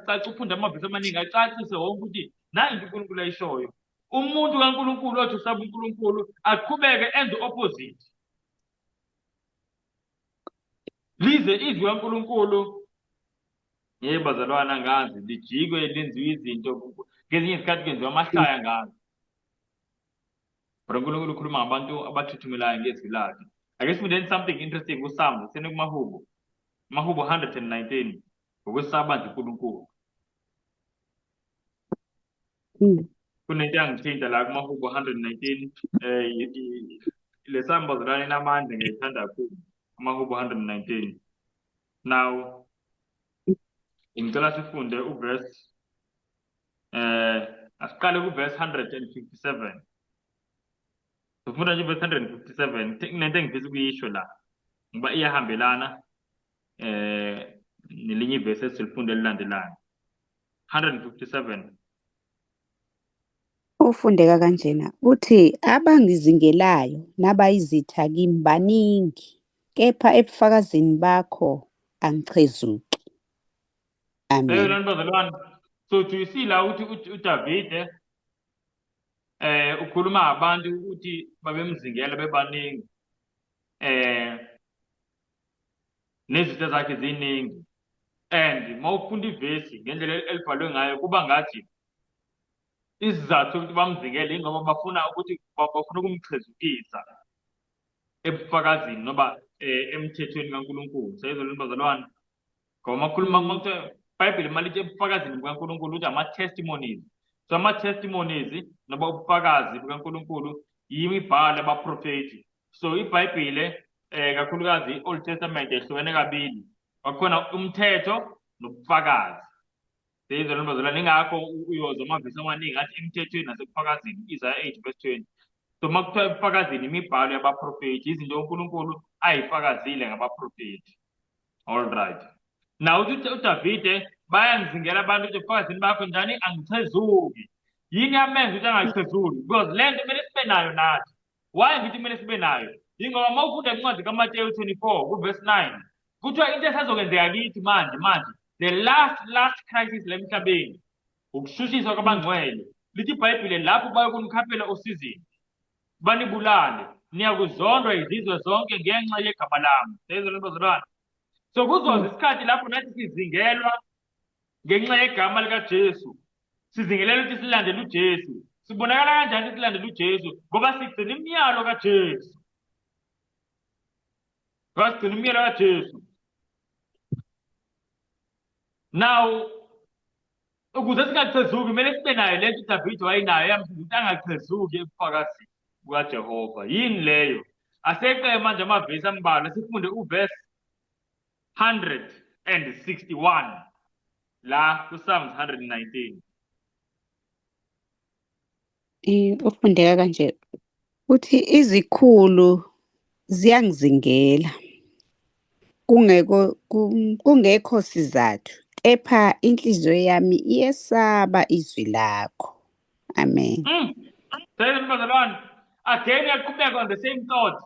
icace ufunda amavesi amaningi acacise wonke ukuthi nayi into uNkulunkulu ayishoyo. Umuntu kaNkulunkulu othi usaba uNkulunkulu aqhubeke enze opposite, lize izwi kaNkulunkulu, yebo bazalwana, ngazi lijikwe lenziwe izinto, ngezinye izikhathi kwenziwa amahlaya ngazo. Kodwa uNkulunkulu ukhuluma ngabantu abathuthumelayo ngezwi lakhe. Ake sifundeni something interesting kuSalm, sene kumahubo. Mahubo 119, ngokwesaba nje uNkulunkulu. Kunento yangithinta la kumahubo 119, le Psalm bazalwane inamandla, ngiyayithanda kakhulu. Amahubo 119. Now ngicela sifunde uverse asiqale kuverse 157. Sifunda nje verse 157, kunento engifisa ukuyisho la ngoba iyahambelana nelinye ivesi esilifunda elilandelayo. 157. Ufundeka kanjena uthi abangizingelayo nabayizitha kimi baningi, kepha ebufakazini bakho angichezuki. Amen. Seyona bazalwane. So do you see la ukuthi uDavide ukhuluma abantu ukuthi babemzingela bebaningi, nezitha zakhe ziningi, and mawufunda ivesi ngendlela elibhalwe ngayo kuba ngathi isizathu sokuthi bamzingele ingoba bafuna ukuthi bafuna ukumchezukisa ebufakazini noba emthethweni kaNkulunkulu. Seyizolweni bazalwane, ngoba makhuluma makuthiwa iBhayibheli malithi ebufakazini bukaNkulunkulu ukuthi ama-testimonies. So ama-testimonies noba ubufakazi bukaNkulunkulu yimibhalo yabaprofethi. So iBhayibhile kakhulukazi i-Old Testament ehlukene kabili, kwakhona umthetho nobufakazi. Seyizolweni bazalwane, ingakho uyozwa amavesi amaningi athi emthethweni nasekufakazini, Isaiah 8 verse 20. So uma kuthiwa ebufakazini imibhalo yabaprofethi, izinto uNkulunkulu ayifakazile ngabaprofethi. All right. Now uthi uDavide bayangizingela abantu ukuthi ebufakazini bakho njani angichezuki. Yini yamenza ukuthi angachezuki? Because le nto kumele sibe nayo nathi. Why ngithi kumele sibe nayo? Yingoba uma ufunda incwadi kaMateyu 24 kuverse 9 kuthiwa into esazokwenzeka kithi manje the last crisis la emhlabeni ukushushiswa kwabangcwele. Lithi iBhayibhile lapho bayokunikhaphela osizini banibulale, niyakuzondwa izizwe zonke ngenxa yegama lami. Seyizona bazalwane. So kuzoza isikhathi lapho nathi sizingelwa ngenxa yegama likaJesu. Sizingelela ukuthi silandele uJesu. Sibonakala kanjani ukuthi silandele uJesu? Ngoba sigcina imiyalo kaJesu. Ngoba sigcina imiyalo kaJesu. Now ukuze singachezuki kumele sibe nayo lento uDavide wayenayo yamsiza ukuthi angachezuki ebufakazini bukaJehova. Yini leyo? Aseqe manje amavesi ambalwa sifunde uverse 161 la kuPsalms 119. Ufundeka kanje uthi izikhulu ziyangizingela kungekho sizathu, kepha inhliziyo yami iyesaba izwi lakho. Amen. Seyizona bazalwane, again uyaqhubeka on the same thought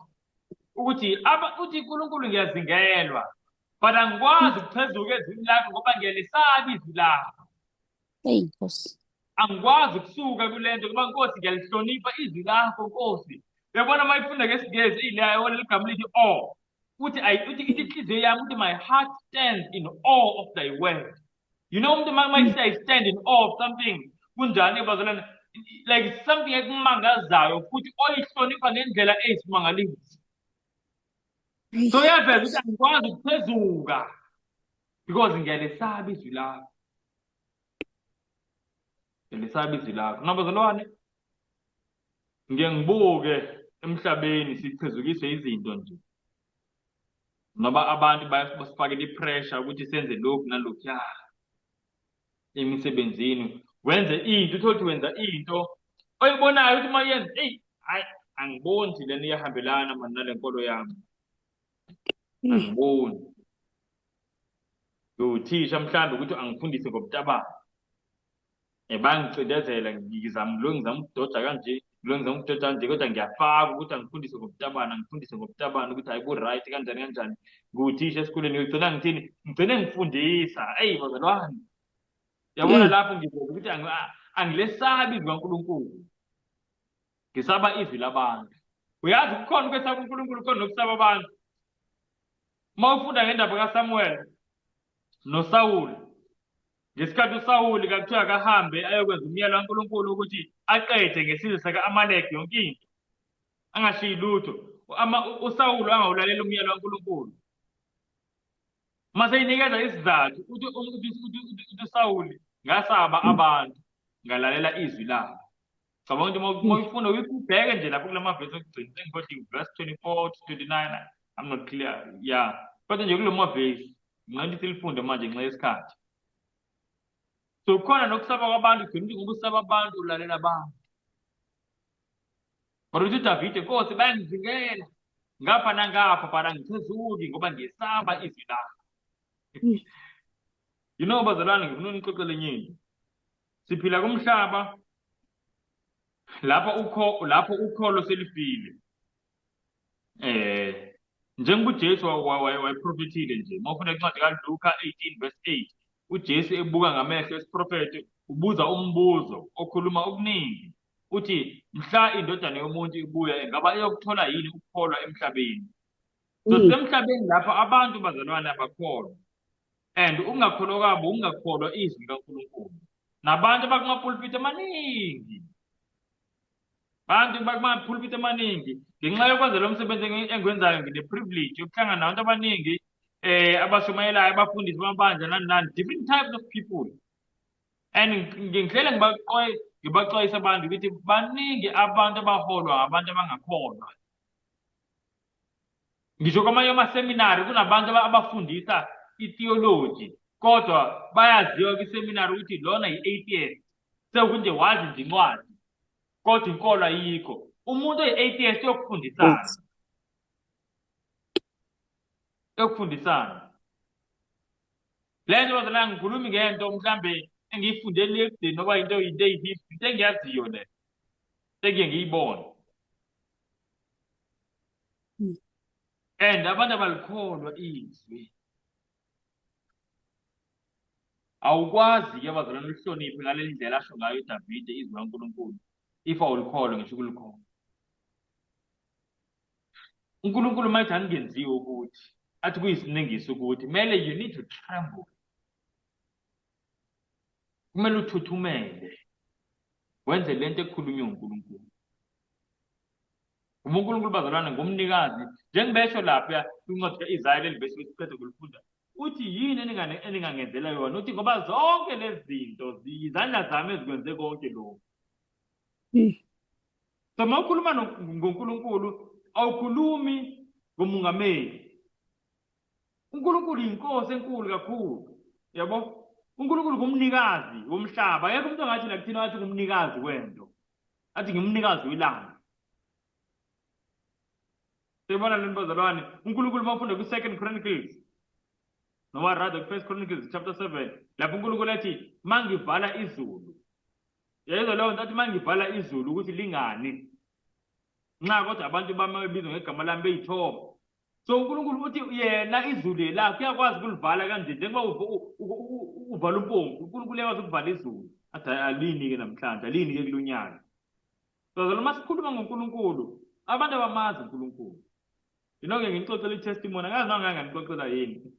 ukuthi uthi uNkulunkulu ngiyazingelwa but angikwazi ukuchezuka ezwini lakho ngoba ngiyalisaba izwi lakho. Hey Nkosi. Angikwazi ukusuka kule nto ngoba Nkosi ngiyalihlonipha izwi lakho Nkosi. Uyabona uma ifunda ngesiNgezi ileyo leli gama lithi awe. Uthi uthi inhliziyo yami uthi my heart stands in awe of thy word. You know umuntu uma ithi I stand in awe of something kunjani bazalwane, like something ekumangazayo futhi oyihlonipha ngendlela eyisimangaliso. So uyaveza ukuthi angikwazi ukuphezuka because ngiyalesaba izwi lakho. Ngiyalesaba izwi lakho. Nabazalwane, ngiye ngibuke emhlabeni sichezukiswe izinto nje. Ngoba abantu bayasifakela ipressure ukuthi senze lokhu nalokhuya emisebenzini. Wenze into, uthole ukuthi wenza into oyibonayo ukuthi uma uyenza, eyi, hayi, angiboni ukuthi lena iyahambelana mani nale nkolo yami. Angiboni. Uthisha mhlawumbe ukuthi angifundise ngobutabane. Bangicindezela ngizama lo ngizama ukudoja kanje, lo ngizama ukudoja kanje, kodwa ngiyafaka ukuthi angifundise ngobutabane, angifundise ngobutabane ukuthi hayi ku-right kanjani kanjani. Nguthisha esikoleni ngigcina ngithini? Ngigcine ngifundisa. Eyi bazalwane. Yabona lapho ngiveza ukuthi angilesabi izwi kaNkulunkulu. Ngisaba izwi labantu. Uyazi kukhona ukwesaba uNkulunkulu, kukhona nokusaba abantu. Uma ufunda ngendaba kaSamuel noSawuli, ngesikhathi uSawuli kakuthiwa akahambe ayokwenza umyalo kaNkulunkulu ukuthi aqede ngesizwe saka-Amaleki yonke into, angashiyi lutho. uSawuli angawulalela umyalo kaNkulunkulu. Mase inikeza isizathu uthi uSawuli ngasaba abantu ngalalela izwi labo. Cabanga ukuthi uma uyifunda uyibheke nje lapho kula mavesi okugcina, sengikhohliwe verse 24 to 29, I'm not clear. Yeah. Kodwa nje kulo mavesi ngingathi silifunde manje ngenxa yesikhathi. So khona nokusaba kwabantu, gcina ukuthi ngoba usaba abantu ulalela abantu. Kodwa uthi uDavide, Nkosi bayangizingela ngapha nangapha, but angichezuki ngoba ngiyesaba izwi lakho. You know bazalwane, ngifuna unixoxele enye into. Siphila kumhlaba lapho ukholo selifile. Njengoba uJesu wayeprofethile nje, uma ufunda incwadi kaLuka 18 verse 8. uJesu ebuka ngamehlo esiprofetho ubuza umbuzo okhuluma okuningi, uthi mhla indodana yomuntu ibuya ingaba iyokuthola yini ukukholwa emhlabeni? So sisemhlabeni lapho abantu bazalwane abakholwa, and ukungakholwa kwabo ukungakholwa izwi likaNkulunkulu. Nabantu abakumapulpiti amaningi, abantu bakumapulpiti amaningi, ngenxa yokwenza lo msebenzi engiwenzayo ngine-privilege yokuhlangana nabantu abaningi abashumayelayo, abafundisi bamabandla nani nani, different types of people. And ngihlele ngibaxwayisa abantu ukuthi baningi abantu abaholwa abantu abangakholwa. Ngisho kwamanye amaseminari kunabantu abafundisa i-theology kodwa bayaziwa kwiseminari ukuthi lona yi-atheist, sekunje wazi nje incwadi kodwa inkolo ayikho. Umuntu oyi-atheist uyokufundisana, uyokufundisana le nto bazalwane. Ngikhulumi ngento mhlambe engiyifundele ekudeni noba into eyi-history, into engiyaziyo le sekuye ngiyibone. And abantu abalikholwa izwi. Awukwazi-ke bazalwane ulihloniphe ngale ndlela asho ngayo uDavide izwi likaNkulunkulu if awulikholwa, ngisho ukulikholwa. uNkulunkulu uma ethi aningenziwe ukuthi athi kuyisinengiso ukuthi kumele, you need to tremble, kumele uthuthumele wenze lento ekhulunywe uNkulunkulu. Uma uNkulunkulu bazalwane ngumnikazi, njengibesho lapha kwincwadi ka-Isaya leli vesi besiqeda kulifunda, uthi yini eningangenzela yona? Uthi ngoba zonke lezi zinto izandla zami ezikwenze konke lokhu. So uma ukhuluma ngoNkulunkulu awukhulumi ngomongameli. uNkulunkulu yinkosi enkulu kakhulu, yabo. uNkulunkulu ngumnikazi womhlaba. Akekho umuntu ongathi la kuthina wathi ngumnikazi wento, athi ngimnikazi welanga. Siyibona lento bazalwane. uNkulunkulu uma ufunda kwi-Second Chronicles noma rather ku-First Chronicles chapter 7, lapho uNkulunkulu ethi mangivala izulu, yayizwa leyo nto, athi mangivala izulu ukuthi lingani nxa kodwa abantu bami bebizwa ngegama lami beyithoba. So uNkulunkulu uthi yena izulu lakhe uyakwazi ukulivala kanje njengoba uvala umpompi. uNkulunkulu uyakwazi ukuvala izulu athi alini-ke namhlanje, alini-ke kulo nyaka. So uma sikhuluma ngoNkulunkulu, abantu abamazi uNkulunkulu. You know-ke nginixoxela i-testimony, angazi noma ngake nganixoxela yini.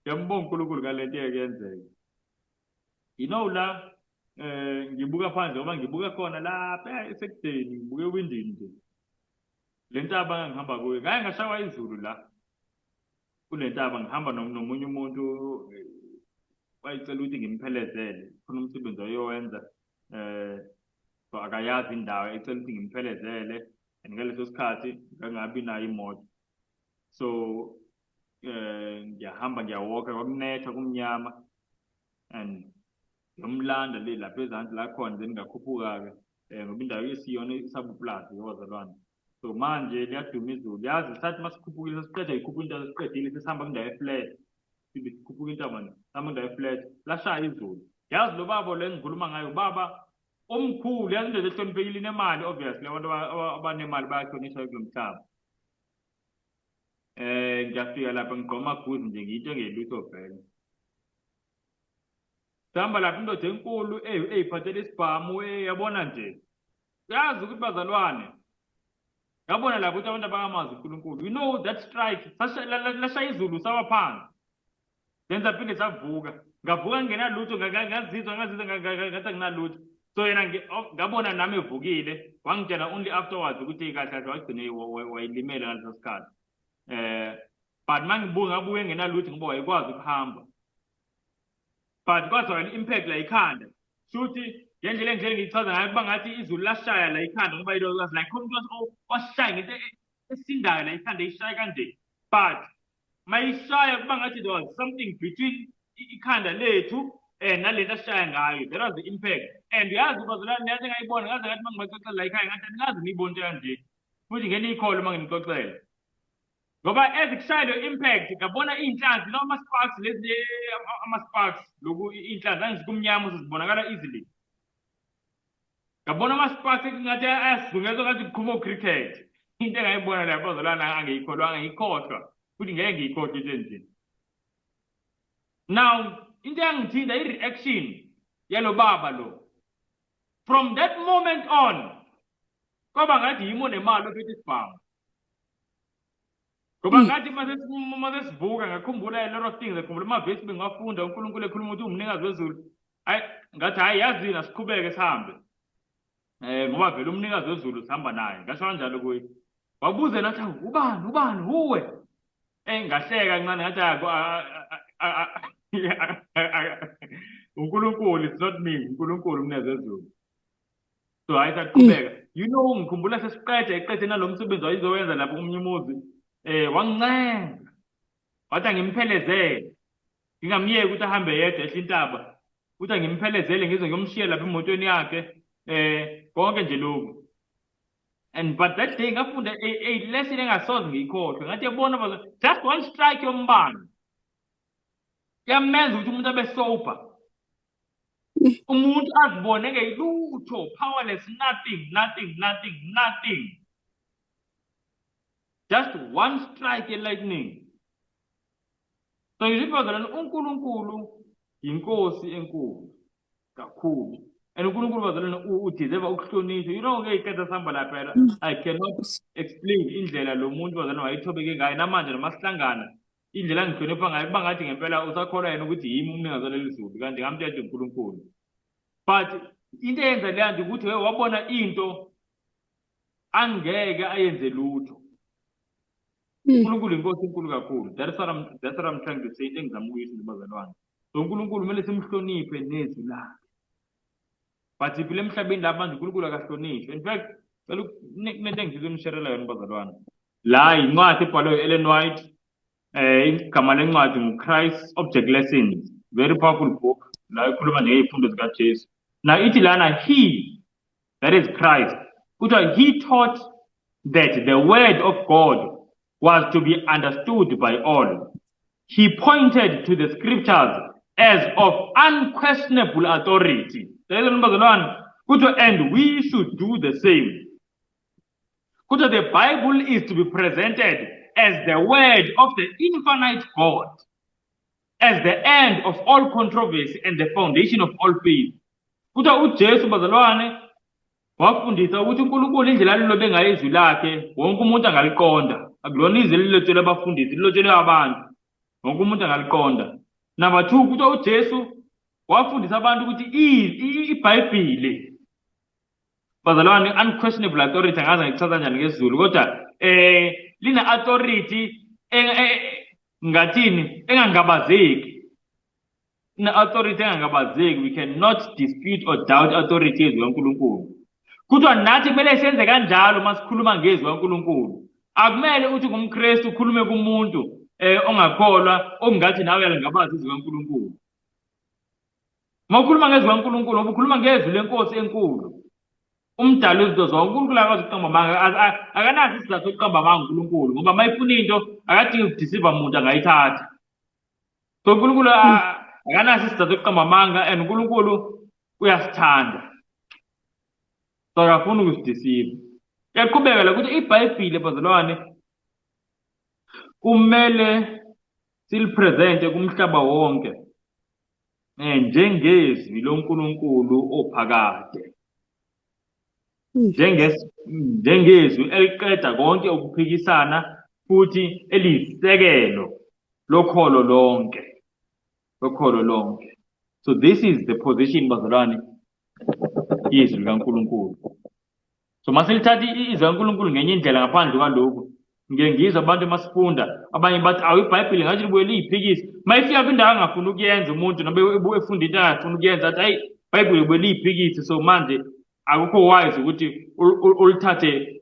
Ngiyambonga uNkulunkulu ngale nto eyake yenzeka. You know la ngibuka phandle ngoba ngibuka khona lapha esekudeni, ngibuke ewindini nje. Le ntaba engihamba kuyo, ngake ngashawa izulu la kule ntaba, ngihamba nomunye umuntu, wayecela ukuthi ngimphelezele, khona umsebenzi ayowenza, so akayazi indawo, ecela ukuthi ngimphelezele, and ngaleso sikhathi ngangabi nayo imoto. So ngiyahamba ngiyawalka, kwakunetha kumnyama, and ngiyomlanda le lapha ezansi la khona, then ngakhuphuka-ke ngoba indawo isiyona isabuplazi yabazalwane. So manje liyaduma izulu, yazi sathi masikhuphukile sesiqeda yikhuphuka intaba, sesiqedile sesihamba kwindawo e-flat, sibe sikhuphuka intaba nje, sihamba kwindawo e-flat, lashaya izulu. Yazi lo baba lo engikhuluma ngayo, ubaba omkhulu, yazi indoda ehloniphekile, inemali obviously, abantu abanemali bayahlonishwa kulo mhlaba. Ngiyafika lapha ngigqoka amaguzi nje, ngiyinto engelutho vele. Sihamba lapha indoda enkulu eyiphathele isibhamu, yabona nje. Uyazi ukuthi bazalwane, yabona lapho ukuthi abantu abangamazi uNkulunkulu. You know that strike, lashaya izulu sawa phansi. Then saphinde savuka. Ngavuka ngingenalutho, ngazizwa ngathi anginalutho. So yena ngabona nami evukile, wangitshela only afterwards ukuthi kahle kahle wagcine wayilimele ngaleso sikhathi. But mangibuka ngabuka engenalutho ngoba wayekwazi ukuhamba. But kwazwakala i-impact la ikhanda. Shuthi ngendlela engidlela ngiyichaza ngayo kuba ngathi izulu lashaya la ikhanda, ngoba it was like khona umuntu washaya ngento esindayo la ikhanda, ishaya kanje. But mayishaya kuba ngathi there was something between ikhanda lethu nalento ashaya ngayo. That was the impact. And uyazi bazalwane, yazi ngayibona, ngaze ngathi mangibaxoxela la ekhaya ngathi anikaze niyibone into kanje. Futhi ngeke niyikholwe uma nginixoxela. Ngoba ezikushaya leyo impact ngabona iy'nhlanzi lawa ama-sparks lezi, ama-sparks lokhu iy'nhlanzi angizikumnyama zibonakala easily. Ngabona ama-sparks engathi ayasizungeza ngathi kuqhuma o-cricket. Into engayibona la bazalwane angiyikholwanga, ngiyikhohlwa futhi ngeke ngiyikhohlwe into enje. Now Into eyangithinta i-reaction yalo baba lo. From that moment on, kwaba ngathi yimi onemali ophethe isibhamu. Ngoba ngathi uma sesivuka ngakhumbula a lot of things, ngakhumbula amavesi bengiwafunda, uNkulunkulu ekhuluma ukuthi uwumnikazi wezulu. Hayi, ngathi hayi, yazini, asiqhubeke sihambe. Ngoba vele umnikazi wezulu sihamba naye. Ngasho kanjalo kuye. Wabuza nathi, "Hawu, ubani ubani huwe?" Ngahleka kancane, ngathi uNkulunkulu, it's not me, uNkulunkulu umnikazi wezulu. So hayi, saqhubeka. Ngikhumbula sesiqeda eqede nalo msebenzi wayezowenza lapho komunye umuzi. Wangincenga. Wathi angimphelezele. Ngingamyeki ukuthi ahambe yedwa ehle intaba. Uthi angimphelezele ngize ngiyomshiya lapha emotweni yakhe. Konke nje lokhu. And but that day ngafunda a lesson engasoze ngiyikhohlwe. Ngathi yabona just one strike yombane kuyamenza ukuthi umuntu abe sober. Umuntu azibone ngeyilutho, powerless, nothing, nothing, nothing, nothing. Just one strike ye-lightning. So ngisho bazalwane, uNkulunkulu yinkosi enkulu kakhulu. And uNkulunkulu, bazalwane, udeserve ukuhlonishwa. Ngeke sihamba lapha phela. I cannot explain indlela lo muntu, bazalwane, wayethobeke ngayo. Namanje noma sihlangana, indlela angihlonipha ngayo, kuba ngathi ngempela usakholwa yena ukuthi yimi umnikazi waleli zulu, kanti ngamtshela uNkulunkulu. But into eyenza leya nto ukuthi wabona into angeke ayenze lutho. uNkulunkulu inkosi enkulu kakhulu. That's what I'm trying to say, into engizama ukuyisho nje, bazalwane. So uNkulunkulu kumele simhloniphe nezwi lakhe. But siphila emhlabeni la manje uNkulunkulu akahlonishwa. In fact, cela kunento engifisa ukunisherela yona, bazalwane. La incwadi ebhalwe Ellen White, igama lencwadi ngu-Christ Object Lessons, very powerful book. La ikhuluma nje ngey'fundo zikaJesu. Now ithi lana, he, that is Christ, kuthiwa he taught that the word of God was to be understood by all. He pointed to the scriptures as of unquestionable authority. Bazalwane, kuthiwa and we should do the same. Kuthiwa the Bible is to be presented as the word of the infinite God, as the end of all controversy and the foundation of all faith. Kuthiwa uJesu, bazalwane, wafundisa ukuthi uNkulunkulu indlela alilobe ngayo izwi lakhe wonke umuntu angaliqonda. Akulona izwi elilotshelwe abafundisi, lilotshelwe abantu. Wonke umuntu angaliqonda. Number 2, kuthiwa uJesu wafundisa abantu ukuthi iBhayibheli, bazalwane, unquestionable authority, angazi ngichaza kanjani ngesiZulu, kodwa line authority ngathini, engangabazeki. Ine authority engangabazeki. We cannot dispute or doubt authority yezwi kaNkulunkulu. Kuthiwa nathi kumele senze kanjalo masikhuluma ngezwi kaNkulunkulu. Akumele uthi ngumKristu ukhulume kumuntu ongakholwa okungathi nawe uyalingabaza izwi kaNkulunkulu. Uma ukhuluma ngezwi kaNkulunkulu, ngoba ukhuluma ngezwi lenkosi enkulu, umdali wezinto zonke. uNkulunkulu akwazi ukuqamba amanga, akanaso isizathu sokuqamba amanga uNkulunkulu, ngoba uma efuna into akadingi ukudeceive muntu, angayithatha. So uNkulunkulu akanaso isizathu sokuqamba amanga, and uNkulunkulu uyasithanda, so akafuni ukusideceive. Kuyaqhubeka la ukuthi iBhayibhile, bazalwane, kumele silipresente kumhlaba wonke njengezwi loNkulunkulu ophakade, njengezwi eliqeda konke ukuphikisana futhi eliyisisekelo lokholo lonke, lokholo lonke. So this is the position, bazalwane, izwi likaNkulunkulu. So masilithatha izwi likaNkulunkulu ngenye indlela ngaphandle kwalokhu. Ngike ngizwe abantu masifunda, abanye bathi awu, iBhayibheli ngathi libuye liyiphikise. Uma ifika kwindawo angafuni ukuyenza umuntu, noma efunda into angafuni ukuyenza, athi hayi, iBhayibheli libuye liyiphikise, so manje akukho wise ukuthi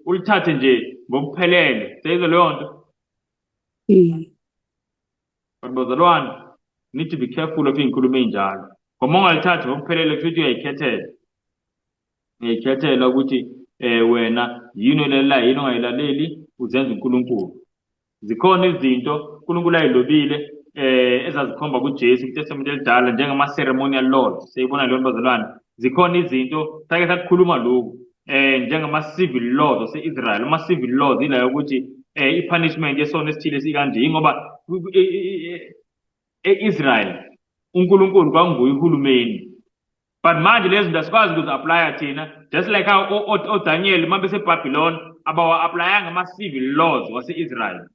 ulithathe nje ngokuphelele. Seyizwe leyo nto? But bazalwane, need to be careful of iy'nkulumo ey'njalo, ngoba ungalithathi ngokuphelele kusho ukuthi uyayikhethela, uyayikhethela ukuthi wena yini olalelayo, yini ongayilaleli, uzenza uNkulunkulu. Zikhona izinto uNkulunkulu ayilobile ezazikhomba kuJesu kwiTestament elidala, njengama ceremonial laws. Siyibona leyo, bazalwane. Zikhona izinto sake sakukhuluma lokhu, njengama civil laws ase-Israel. Ama civil laws ila yokuthi i-punishment yesono esithile sikanje, ingoba e-Israel uNkulunkulu kwakunguye uhulumeni. But manje lezi zinto asikwazi ukuzi-aplaya thina, just like how oDaniel uma beseBabylon abawa-aplayanga ama-civil laws wase-Israel.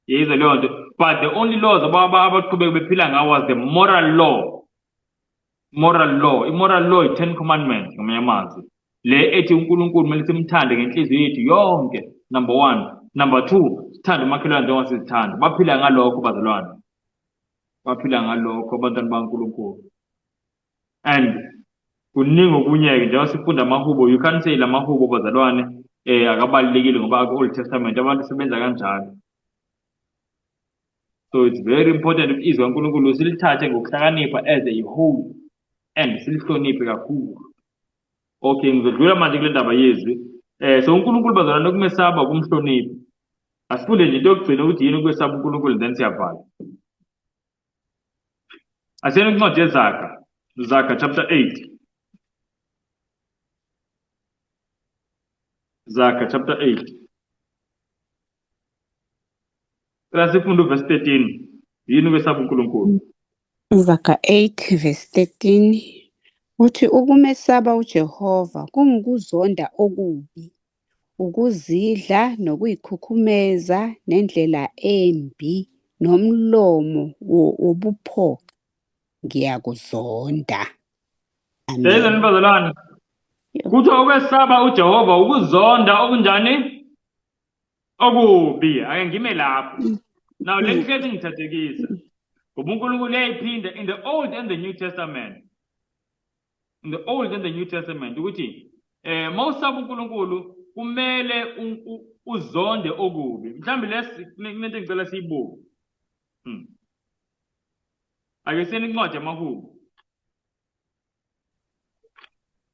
Yizwa leyo nto. But the only laws abaqhubeka bephila ngawo was the moral law. Moral law. I-moral law i-Ten Commandments ngamanye amazwi. Le ethi uNkulunkulu kumele simthande ngenhliziyo yethu yonke, number one. Number two, sithande umakhelwane njengoba sizithanda. Baphila ngalokho bazalwane. Baphila ngalokho abantwana bakaNkulunkulu. And kuningi okunye-ke njengoba sifunda amahubo, you can't say la mahubo bazalwane akabalulekile ngoba aku-Old Testament, abantu sebenza kanjalo. So it's very important ukuthi izwi kaNkulunkulu silithathe ngokuhlakanipha as a whole and silihloniphe kakhulu. Okay, ngizodlula manje kule ndaba yezwi. So uNkulunkulu bazalwane ukumesaba ukumhlonipha. Asifunde nje into yokugcina ukuthi yini ukwesaba uNkulunkulu, then siyavala. Asiyeni kwincwadi yeZaga, Zaga chapter 8. Zaga chapter 8. Cela sifunde uverse 13. Yini ukwesaba uNkulunkulu? Zaga 8 verse 13 uthi ukumesaba uJehova kungukuzonda okubi, ukuzidla nokuyikhukhumeza nendlela embi nomlomo wobuphoqa ngiyakuzonda. Siyayizwa Amen. bazalwane? Kuthiwa ukwesaba uJehova ukuzonda okunjani? Okubi. Ake ngime lapho. Now le ngihlezi ngithathekisa. Ngoba uNkulunkulu uyayiphinda in the Old and the New Testament. In the Old and the New Testament ukuthi mawusaba uNkulunkulu kumele uzonde okubi. Mhlawumbe lesi kunento engicela siyibuke. Ake siyeni incwadi yamaHubo.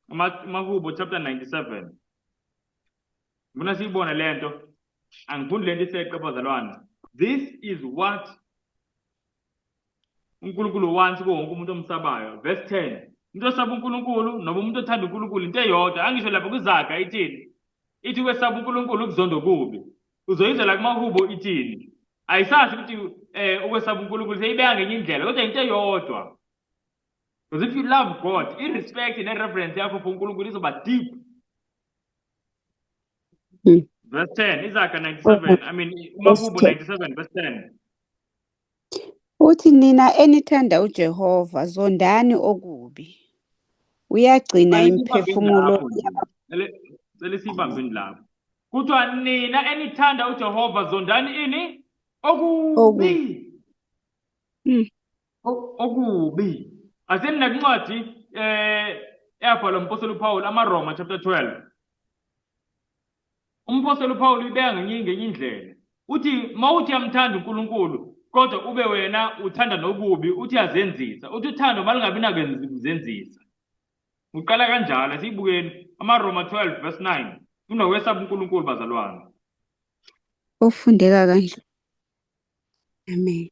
AmaHubo chapter 97. Ngifuna siyibone lento. Angifuni lento iseqe bazalwane. This is what uNkulunkulu wants kuwo wonke umuntu omsabayo. Verse 10. Umuntu osaba uNkulunkulu noma umuntu othanda uNkulunkulu into eyodwa. Angisho lapha kuZaga ithini? Ithi ukwesaba uNkulunkulu ukuzonda okubi. Uzoyizwa la kumaHubo ithini? Ayisasho ukuthi ukwesaba uNkulunkulu seyibeka ngenye indlela kodwa into eyodwa. Because if you love God, i-respect ne-reverence yakho for uNkulunkulu izoba deep. Verse 10, Izaga 97, I mean, uMahubo 97, verse 10. Uthi nina enithanda uJehova, zondani okubi. Uyagcina imphefumulo. Cela siyibambeni lapho. Kuthiwa nina enithanda uJehova, zondani ini? Okubi. Okubi. Aseni nakuncwadi eyabhalwa uMpostoli uPaul, amaRoma chapter 12. UMpostoli uPaul uyibeka ngenye indlela. Uthi mawuthi uyamthanda uNkulunkulu kodwa ube wena uthanda nokubi, uthi uyazenzisa. Uthi uthando malingabi nakuzenzisa. Uqala kanjalo, asiyibukeni amaRoma 12 verse 9. Unokwesaba uNkulunkulu bazalwane. Ufundeka kanje. Amen.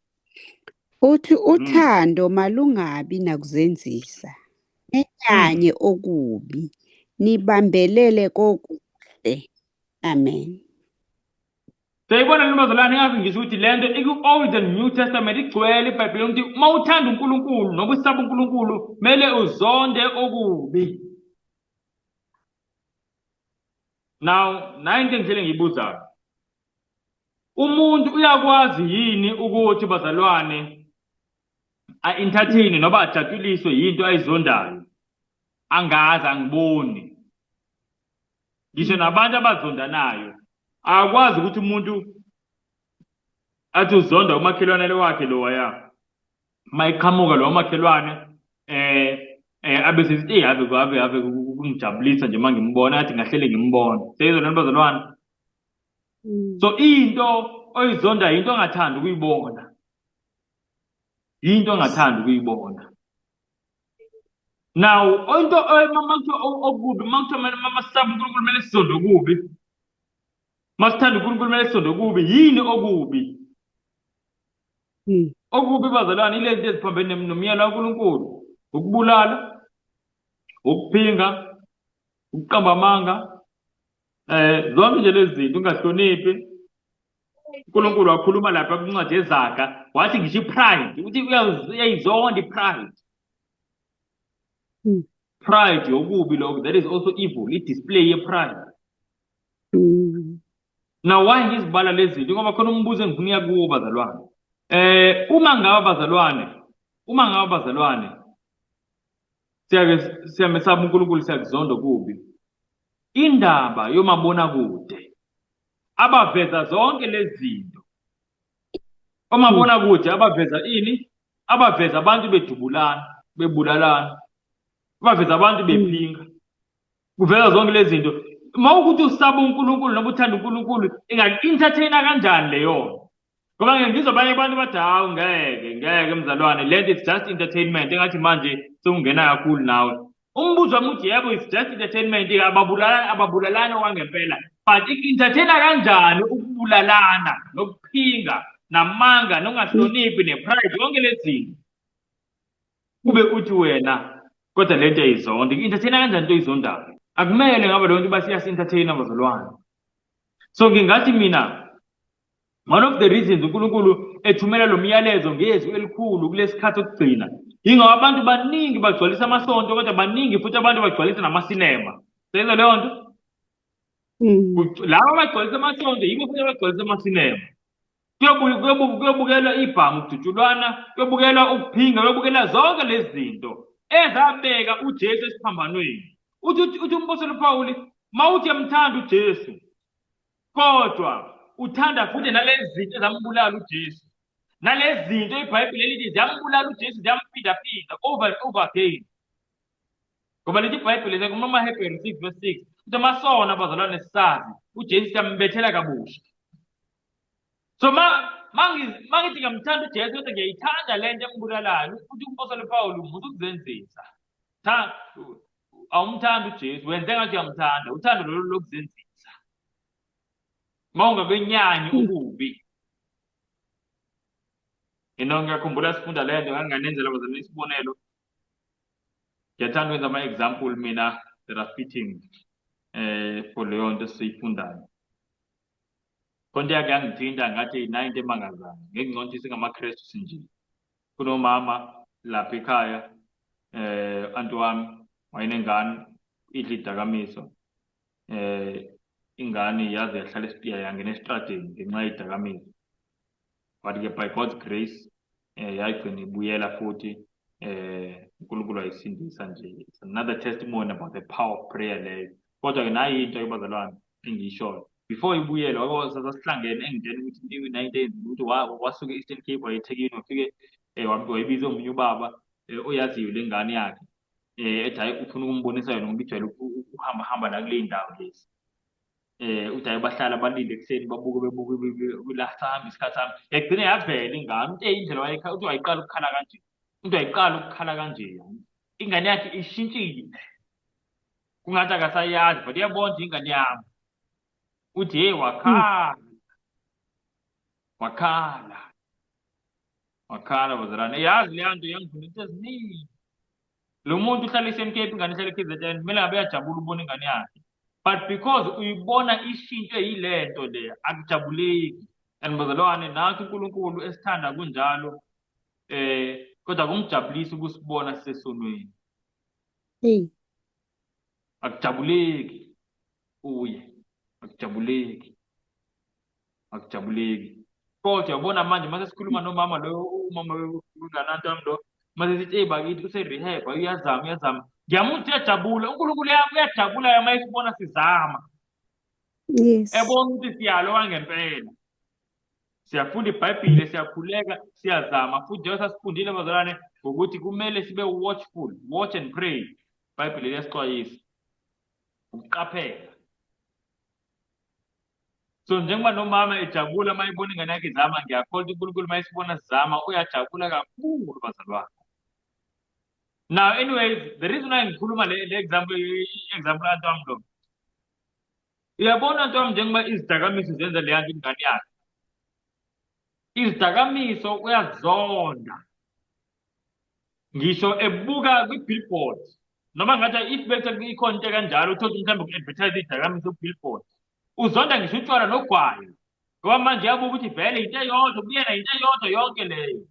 Uthi uthando malungabi nakuzenzisa. Nenyanye okubi, nibambelele kokuhle. Amen. Siyayibona le bazalwane, ingakho ngisho ukuthi lento iku-Old and New Testament igcwele iBhayibheli ukuthi uma uthanda uNkulunkulu noma usaba uNkulunkulu kumele uzonde okubi. Now, nayi into engihlele ngiyibuzayo. Umuntu uyakwazi yini ukuthi bazalwane a-entertain noma ajatshuliswe yinto ayizondayo? Angazi, angiboni. Ngisho nabantu abazondanayo akwazi ukuthi umuntu athi uzonda umakhelwane wakhe lowaya, mayiqhamuka lo makhelwane abe sesithi hey, ave ave ave kungijabulisa nje mangimbona, athi ngahlele ngimbona. Seyizwa lento bazalwane? So into oyizonda into ongathandi ukuyibona, into ongathandi ukuyibona. Now into makuthiwa okubi, makuthiwa masisaba uNkulunkulu kumele sizonde okubi, masithanda uNkulunkulu kumele sizonde okubi. Yini okubi? Okubi bazalwane ilezi zinto eziphambene nomyalo kaNkulunkulu: ukubulala, ukuphinga, ukuqamba amanga, zonke nje lezi zinto, ungahloniphi. uNkulunkulu wakhuluma lapha kwincwadi yeZaga. Wathi ngisho i-pride, uthi uyayizonda i-pride. Pride yokubi lokho, that is also evil, i-display ye-pride. Now why ngizibala lezi zinto? Ngoba khona umbuzo engifuna ukuya kuwo, bazalwane. Uma ngabe bazalwane siyake siyamesaba uNkulunkulu, siyakuzonda kubi. Indaba yomabonakude abaveza zonke lezi zinto. Omabonakude abaveza ini? Abaveza abantu bedubulana, bebulalana. Abaveza abantu bephinga. Kuveza zonke lezi zinto. Uma ukuthi usaba uNkulunkulu noma uthanda uNkulunkulu, ingaku-entertaina kanjani leyo nto? Ngoba ngike ngizwa abanye abantu bathi, hawu, ngeke, ngeke mzalwane, le nto it's just entertainment, engathi manje sewungena kakhulu nawe. Umbuzo wami uthi, yebo, it's just entertainment, ababulalani, ababulalani okwangempela, but i-entertaina kanjani ukubulalana nokuphinga namanga nokungahloniphi ne-pride, yonke lezi zinto? Kube uthi wena kodwa le nto ayizonda, i-entertaina kanjani into oyizondayo? Akumele ngabe leyo nto uba siyasi-entertaina, bazalwane. So ngingathi mina, one of the reasons uNkulunkulu ethumela lo myalezo ngezwi elikhulu kulesikhathi sokugcina, yingoba abantu baningi bagcwalisa amasonto, kodwa baningi futhi abantu bagcwalisa namasinema. Seyizwa leyo nto? Laba abagcwalisa amasonto yibo futhi abagcwalisa amasinema. Kuyobukelwa ibhamu kudutshulwana, kuyobukelwa ukuphinga, kuyobukelwa zonke lezi zinto ezabeka uJesu esiphambanweni. Uthi umpostoli Paul, mawuthi uyamthanda uJesu, kodwa uthanda futhi nalezi zinto ezambulala uJesu, nalezi zinto iBhayibheli elithi ziyambulala uJesu, ziyamphindaphinda over and over again. Ngoba lithi iBhayibheli kumaHebheru 6 verse 6, ukuthi amasona, abazalwane, sisazi uJesu siyambethela kabusha. So mangithi ngiyamthanda uJesu kodwa ngiyayithanda le nto embulalayo, uthi umpostoli Paul, musa ukuzenzisa. Awumthandi uJesu, wenze ngathi uyamthanda, uthando lolu lokuzenzisa. Uma ungakwenyanyi ububi. Ngiyakhumbula sifunda le nto, nganginganenzela bazalwane isibonelo. Ngiyathanda ukwenza ama-example mina that are fitting for leyo nto esiyifundayo. Khona yake yangithinta, ngathi nayi into emangazayo, ngeke ngcono ukuthi singamaKrestu sinje. Kunomama lapha ekhaya, anti wami wayenengane idla idakamiso. Ingane yaze yahlala esitiya, yangena esitradeni ngenxa yedakamiso. But ke by God's grace yayigcina ibuyela futhi, uNkulunkulu wayisindisa nje. It's another testimony about the power of prayer leyo. Kodwa ke nayi into yabazalwane engiyishoyo. Before ibuyele, wake sasihlangene, engitshela ukuthi nayi into eyenzile, ukuthi wasuka e-Eastern Cape waya eThekwini, wafike wayibiza omunye ubaba oyaziyo le ngane yakhe, ethi hayi, ufuna ukumbonisa yona ngoba ijwayele ukuhamba hamba la kule ndawo lezi. Uthi hayi, bahlala balinde ekuseni, babuke, bebuke la, sahamba isikhathi sami, yagcina yavela ingane. Uthi indlela wayekhala, uthi wayiqala ukukhala kanje, uthi wayiqala ukukhala kanje, ingane yakhe ishintshile, kungathi akasayazi, but uyabona ukuthi ingane yami. Uthi hey, wakhala, wakhala, wakhala, bazalwane. Yazi leya nto yangifundisa eziningi. Lo muntu uhlala e-Eastern Cape, ingane ihlala e-KZN, kumele ngabe uyajabula ubona ingane yakhe, but because uyibona ishintshwe yile nto le, akujabuleki. And bazalwane, nathi uNkulunkulu esithanda kunjalo, kodwa kumjabulisa ukusibona sisesonweni. Hey. Akujabuleki kuye, akujabuleki, akujabuleki. Kodwa uyabona manje mase sikhuluma nomama lo, umama wengananto wami lo, mase sithi, hey bakithi, use-rehab, uyazama, uyazama, ngiyamuzwa uyajabula. uNkulunkulu uyajabula uma esibona sizama. Ebona ukuthi siyalo kwangempela, siyafunda iBhayibhile, siyakhuleka, siyazama futhi, njengoba sasifundile, bazalwane, ngokuthi kumele sibe watchful, watch and pray. iBhayibhile liyasixwayisa ukuqaphela. So njengoba nomama ejabula uma ebona ingane yakhe izama, ngiyakholwa ukuthi uNkulunkulu uma esibona sizama uyajabula kakhulu, bazalwane. Now anyways, the reason why ngikhuluma le example, i-example anti wami lo, uyabona anti wami, njengoba izidakamiso zenza leya nto ingane yakhe, izidakamiso uyazonda, ngisho ebuka kwi-billboard, noma ngathi if bese ikhona into kanjalo, uthole ukuthi mhlawumbe ku-advertise iy'dakamiso ku-billboard, uzonda ngisho utshwala nogwayi. Ngoba manje yabuka ukuthi vele into eyodwa kuyena, into eyodwa yonke leyo,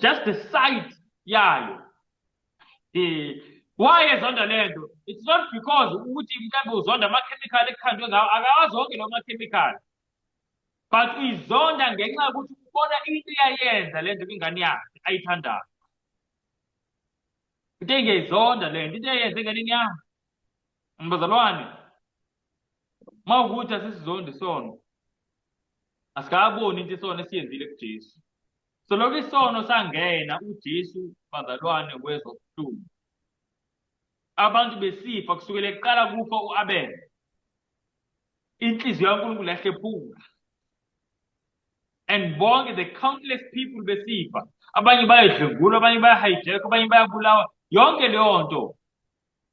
just the sight yayo. Why ezonda lento? It's not because ukuthi mhlawumbe uzonda amakhemikhali ekukhandwe ngawo, akawazi wonke lawo makhemikhali, but uyizonda ngenxa yokuthi ubona into iyayenza lento kwingane yakhe ayithandayo. Into engiyayizonda lento, into eyenze enganeni yami. Mbazalwane, uma ukuthi asisizondi isono, asikaboni into isono esiyenzile kuJesu. So lokhu isono sangena uJesu, bazalwane, wezwa ubuhlungu. Abantu besifa kusukela ekuqala kufa u-Abel. Inhliziyo kaNkulunkulu yahlephuka. And bonke the countless people besifa. Abanye bayadlwengulwa, abanye baya-hijack, abanye bayabulawa. Yonke leyo nto.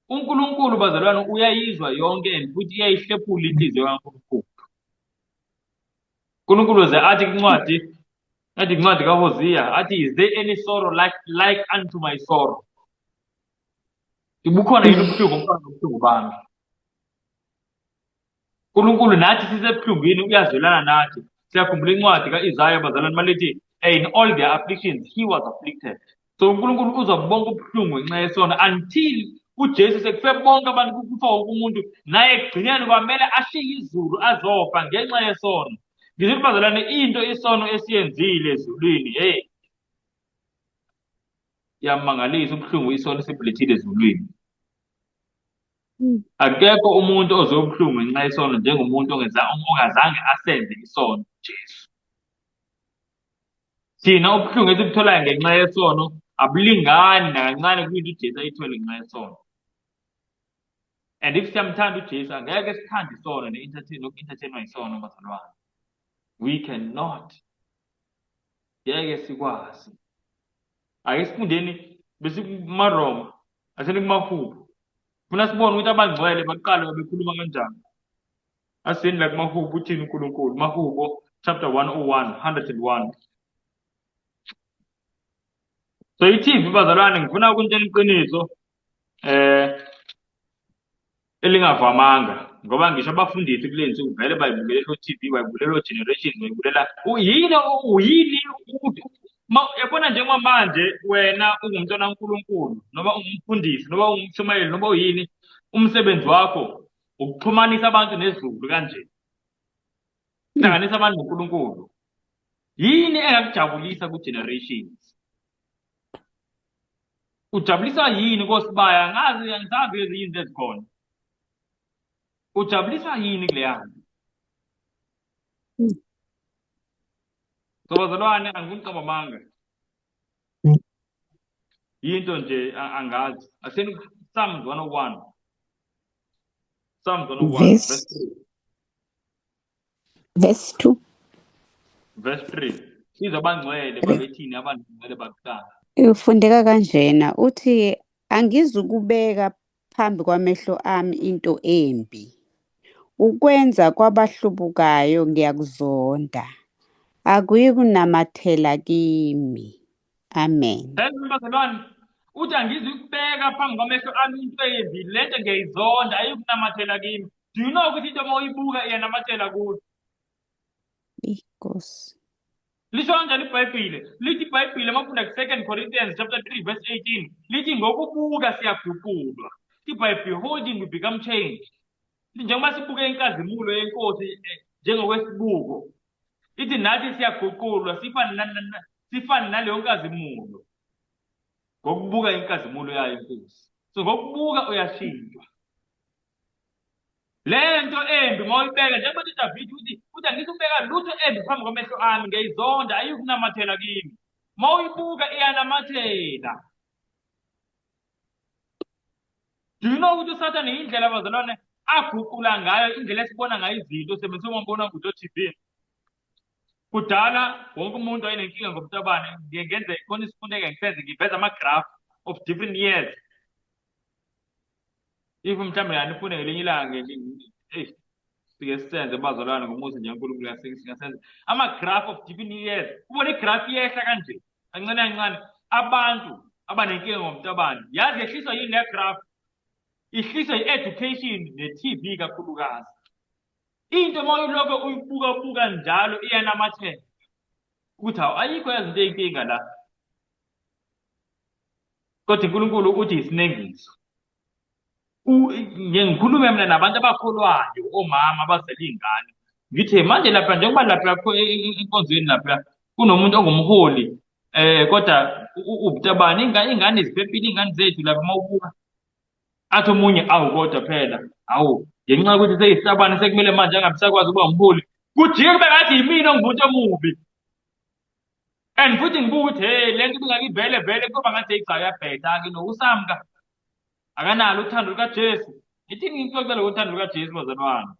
UNkulunkulu, bazalwane, uyayizwa yonke and futhi iyayihlephula inhliziyo kaNkulunkulu. uNkulunkulu ze athi kuncwadi, athi incwadi kaHosea, athi, is there any sorrow like unto my sorrow? Bukhona yini ubuhlungu obufana nobuhlungu bami? uNkulunkulu nathi sisebuhlungwini uyazwelana nathi. Siyakhumbula incwadi ka-Isaya, bazalwane, malithi in all their afflictions he was afflicted. So uNkulunkulu uzwa bonke ubuhlungu ngenxa yesono until uJesu sekufe bonke abantu, kufa wonke umuntu, naye ekugcineni kwamele ashiye izulu azofa ngenxa yesono. Ngithi bazalwane, into isono esiyenzile ezulwini, hey, yamangalisa ubuhlungu isono esibulethile ezulwini. Akekho umuntu ozwe ubuhlungu ngenxa yesono njengomuntu ongazange asenze isono, Jesu. Thina ubuhlungu esibutholayo ngenxa yesono abulingani nakancane kwinto uJesu ayithole ngenxa yesono. And if siyamthanda uJesu, angeke sithande isono noku-entertainwa isono, bazalwane. We cannot. Ngeke sikwazi. Ake sifundeni besikumaRoma, aseni kumaHubo. Funa sibone ukuthi abangcwele baqala babekhuluma kanjani. Aseni la kumaHubo, uthini uNkulunkulu? Mahubo chapter 101, 101. So i-TV, bazalwane, ngifuna ukunitshela iqiniso elingavamanga, ngoba ngisho abafundisi kule nsuku vele bayibukelela o-TV, bayibukelela o-Generations, bayibukelela uyini uyini. Yabona, njengoba manje wena ungumntwana kaNkulunkulu, noma ungumfundisi, noma ungumshumayeli, noma uyini, umsebenzi wakho ukuxhumanisa abantu nezulu kanje, hlanganisa abantu noNkulunkulu. Yini engakujabulisa ku-Generations? Ujabulisa yini kosibaya? Ngazi, angisazi ezinye izinto ezikhona. Ujabuliswa yini kuleya nto? So bazalwane, angikuqamba amanga, yinto nje angazi. Aseni Psalms 101, Psalms 101 Verse verse 3. Verse 2. Verse 3. Sizwe abangcwele babethini, abangcwele bakuqala. Ufundeka kanjena, uthi, angizukubeka phambi kwamehlo ami into embi. Ukwenza kwabahlubukayo ngiyakuzonda. Akuyikunamathela kimi. Amen. Hey bazalwane, uthi angizukubeka phambi kwamehlo ami into embi, lento ngiyayizonda, ayikunamathela kimi. Do you know ukuthi into uma uyibuka iyanamathela kuwe? Inkosi. Lisho kanjani iBhayibhile? Lithi iBhayibhile uma ufunda ku-2 Corinthians chapter 3 verse 18, lithi ngokubuka siyaguqulwa. Lithi by beholding we become changed. Njengoba sibuke inkazimulo yeNkosi njengokwesibuko, ithi nathi siyaguqulwa sifane naleyo nkazimulo ngokubuka inkazimulo yayo iNkosi. So ngokubuka uyashintshwa. Le nto embi uma uyibeka, njengoba uDavid uthi angizubeka lutho embi phambi kwamehlo ami, ngiyayizonda, ayikunamathela kimi. Uma uyibuka iyanamathela. Do you know ukuthi uSathane indlela, bazalwane, aguqula ngayo indlela esibona ngayo izinto, sebenzisa umabonakude, o-TV? Kudala wonke umuntu wayenenkinga ngomtabane. Ngiye ngenze khona isifundo engeke ngisenze, ngiveza ama-graph of different years. If mhlawumbe anifune ngelinye ilanga, eyi, sike sisenze, bazalwane, ngomusa nje kaNkulunkulu singasenza ama-graph of different years, ubone i-graph iyehla kanje kancane kancane, abantu abanenkinga ngomtabane. Yazi yehliswa yini le graph? Ihliswa i-education ne-TV kakhulukazi. Into uma uyilokho uyibuka buka njalo iyanamathela ukuthi hawu, ayikho yazi into eyinkinga la. Kodwa uNkulunkulu uthi isinengiso. Ngiye ngikhulume mina nabantu abakholwayo, omama abazela iy'ngane, ngithi manje lapha njengoba lapha enkonzweni lapha kunomuntu ongumholi kodwa ubutabane, iy'ngane ziphephile, iy'ngane zethu lapha uma ubuka. Athi omunye, awu kodwa phela, awu ngenxa yokuthi seyisitabane sekumele manje angabe sakwazi ukuba umholi, kujike kube ngathi yimina ongumuntu omubi. And futhi ngibuka ukuthi hey, le nto ibingakivele vele kuyoba ngathi cha uyabheda-ke nokusamka akanalo uthando lukaJesu. Ngithini ngixoxele ngothando lukaJesu bazalwane?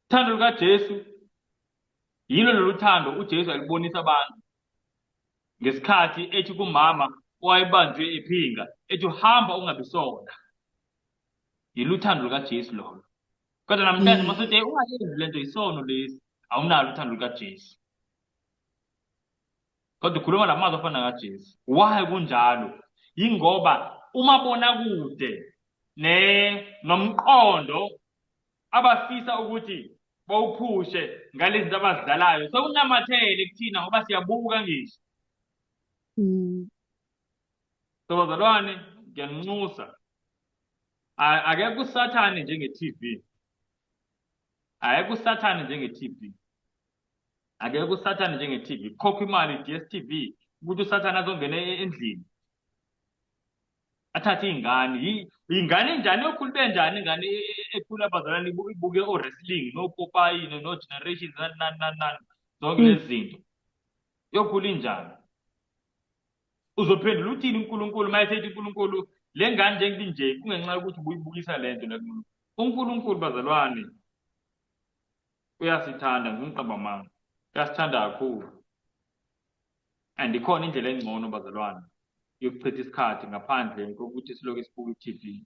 Uthando lukaJesu yilo lolu thando uJesu alibonisa abantu ngesikhathi ethi kumama owayebanjwe ephinga, ethi hamba ungabi sona. Yilo uthando lukaJesu lolo. Kodwa namhlanje masuthi ungayenzi lento, isono lesi, awunalo uthando lukaJesu. Kodwa ukhuluma lamazwi afana kaJesu. Why kunjalo? Yingoba umabonakude ne nomqondo abafisa ukuthi bawuphushe ngalezi zinto abazidlalayo sewunamathele kuthina ngoba siyabuka ngisho. So bazalwane, ngiyaninxusa, akekho uSathane njenge-TV, akekho uSathane njenge-TV, akekho uSathane njenge-TV. Khokha imali i-DStv ukuthi uSathane azongena endlini athathe iy'ngane. Ingane enjani yokhula ibe njani ingane ekhula abazalwane ibuke o-wrestling nopopayi no-generations nani nani nani nani zonke lezi zinto, yokhula injani? Uzophendula uthini uNkulunkulu uma esethi uNkulunkulu le ngane njengoba inje kungenxa yokuthi ubuyibukisa le nto le? UNkulunkulu bazalwane uyasithanda, ngumqamba amanga, uyasithanda kakhulu. And ikhona indlela engcono bazalwane yokuchitha isikhathi ngaphandle kokuthi siloke sibuka i-TV.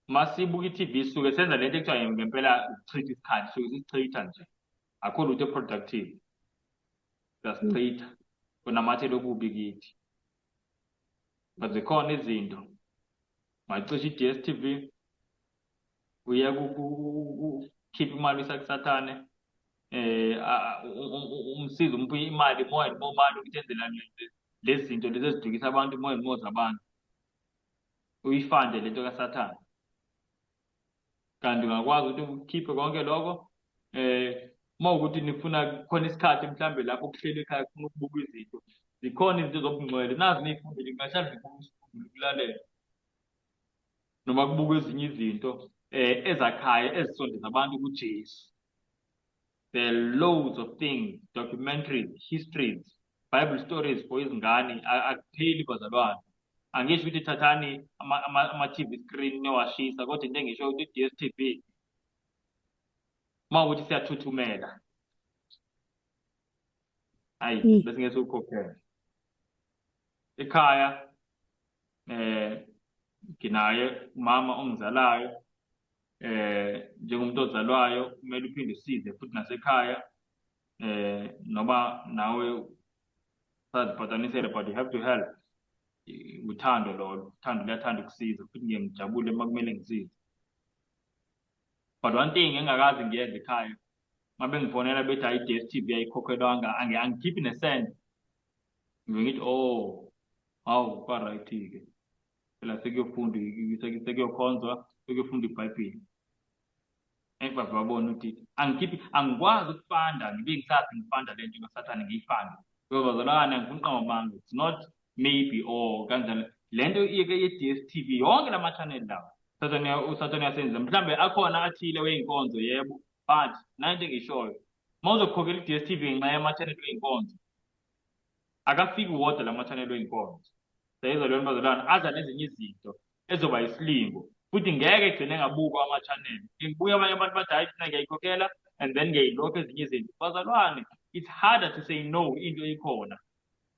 Masibuka i-TV sisuke senza lento ekuthiwa ngempela ukuchitha isikhathi, suke sisichitha nje, akho lutho productive, siyasichitha, kunamathela okubi kithi. But zikhona izinto, ungacisha i-DStv, uyeke ukukhipha imali uyisa kuSathane, umsize umphe imali more and more money ukuthi enze lezi zinto lezi ezidukisa abantu more and more zabantu, uyifande lento kaSathane. Kanti ungakwazi ukuthi ukhiphe konke lokho. Uma ukuthi nifuna khona isikhathi mhlambe lapho kuhleli ekhaya kufuna ukubuka izinto, zikhona izinto zobungcwele nazi niyifundile, kungahlala nibuka isifundo ukulalela noma kubuka ezinye izinto ezakhayo ezisondeza abantu kuJesu. There are loads of things, documentaries, histories, Bible stories for izingane, akupheli bazalwane. Angisho ukuthi thathani ama-TV screen niwashisa, kodwa into engisho ukuthi i-DStv uma ukuthi siyathuthumela, hayi, bese ngeke siwukhokhele. Ekhaya nginaye umama ongizalayo, njengomuntu ozalwayo kumele uphinde usize futhi nasekhaya, noba nawe sazipatanisele, but you have to help. Uthando lolo, uthando luyathanda ukusiza, futhi ngiye ngijabule uma kumele ngisize. But one thing engakaze ngiyenze ekhaya, uma bengifonela bethi hayi i-DStv ayikhokhelwanga, angikhiphi nesenti, ngibe ngithi oh hawu kwa-right-ke phela, sekuyofunda, sekuyokhonzwa, sekuyofunda iBhayibheli. Engibave babone ukuthi angikhiphi, angikwazi ukufanda ngibe ngisathi ngifanda le nto kaSathane ngiyifande. Bazalwane, angifuni uqamba amanga, it's not maybe or kanjalo le nto ye-DStv, yonke lama-channel lawa Sathane, uSathane uyasenza. Mhlambe akhona athile wey'nkonzo, yebo, but nayo into engiyishoyo, uma uzokhokhela i-DStv ngenxa yama-channel wey'nkonzo, akafiki wodwa lama-channel wey'nkonzo. Siyayizwa leyo nto bazalwane? Aza nezinye izinto ezoba isilingo, futhi ngeke egcine engabukwa ama-channel. Ngibuye abanye abantu bathi hhayi thina ngiyayikhokhela and then ngiyayilokhu ezinye izinto. Bazalwane, it's harder to say no into ikhona.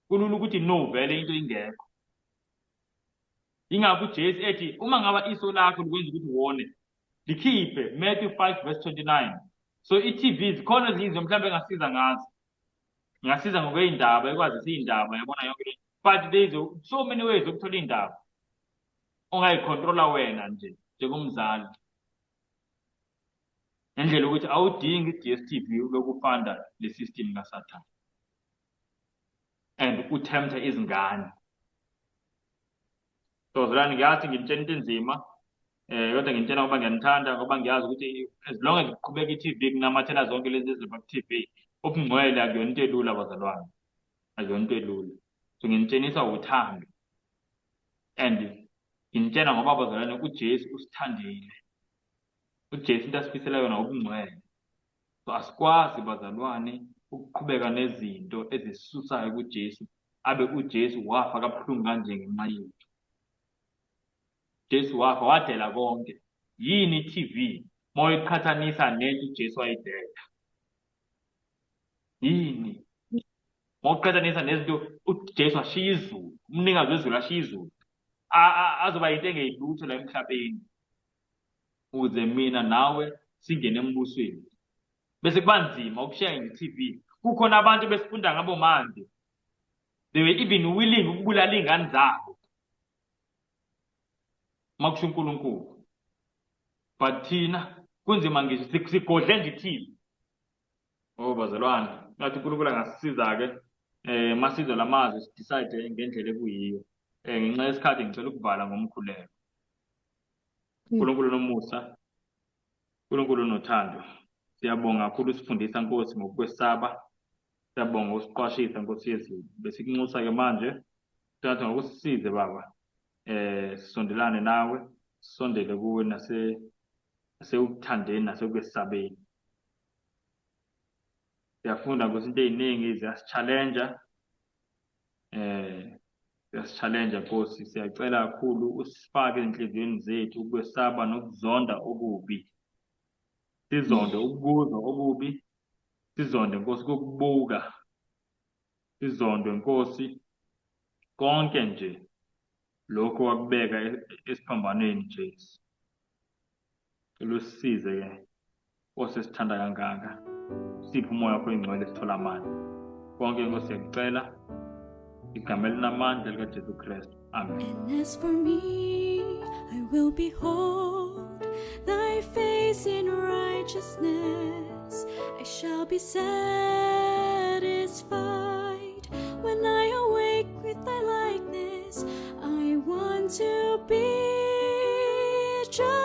Kulula ukuthi no vele into ingekho. Ingakho uJesu ethi uma ngaba iso lakho likwenza ukuthi wone, likhiphe. Matthew 5 verse 29. So i-TV zikhona ezinye izinto mhlawumbe engasiza ngazo, ingasiza ngokwey'ndaba, ikwazisa iy'ndaba, yabona yonke le, but there is so many ways okuthola iy'ndaba ongayikhontrola wena nje njengomzali. Ngendlela ukuthi awudingi i-DStv lokufanda le system kaSathane. And uthemtha izingane. So zolani, ngiyazi ngimtshela into enzima, kodwa ngimtshela ngoba ngiyanithanda, ngoba ngiyazi ukuthi as long as kuqhubeka i-TV kunamathela zonke lezi zinto ku-TV, ubungcwele akuyona into elula bazalwane, akuyona into elula. So nginitshenisa uthando and nginitshela ngoba bazalwane uJesu usithandile. UJesu into asifisela yona ubungcwele. So asikwazi bazalwane ukuqhubeka nezinto ezisisusayo kuJesu, abe uJesu wafa kabuhlungu kanje ngenxa yethu. Jesu wafa wadela konke. Yini i-TV uma uyiqhathanisa nento uJesu wayidela? Yini? Uma uqhathanisa nezinto uJesu ashiya izulu, umnikazi wezulu ashiya izulu, azoba yinto engeyilutho la emhlabeni ukuze mina nawe singene embusweni. Bese kuba nzima ukushiya nge-TV. Kukhona abantu besifunda ngabo manje, they were even willing ukubulala iy'ngane zabo uma kusho uNkulunkulu, but thina kunzima ngisho sigodle nje i-TV. Oh bazalwane, ngathi uNkulunkulu angasisiza-ke masizwe lamazwi sidecide ngendlela ekuyiyo. Ngenxa yesikhathi ngicela ukuvala ngomkhuleko. uNkulunkulu nomusa, uNkulunkulu onothando, siyabonga kakhulu usifundisa Nkosi ngokwesaba, siyabonga usiqwashisa Nkosi yezulu. Besikunxusa-ke manje thatha ngokusisize Baba, sisondelane nawe, sisondele kuwe nasekuthandeni nasekwesabeni. Siyafunda Nkosi into ey'ningi ziyasi-challenge, ziyasi-challenge Nkosi. Siyacela kakhulu usifake ezinhliziyweni zethu ukwesaba nokuzonda okubi, sizonde ukuzwa okubi, sizonde Nkosi ukukubuka, sizonde Nkosi konke nje lokho wakubeka esiphambanweni Jesu. Cela usisize-ke Nkosi esithanda kangaka, siphe umoya wakho oyingcwele sithola amandla. Konke Nkosi siyakucela igama elinamandla likaJesu Kristu. Amen. And as for me, I will behold thy face in righteousness. I shall be satisfied when I awake with thy likeness. I want to be just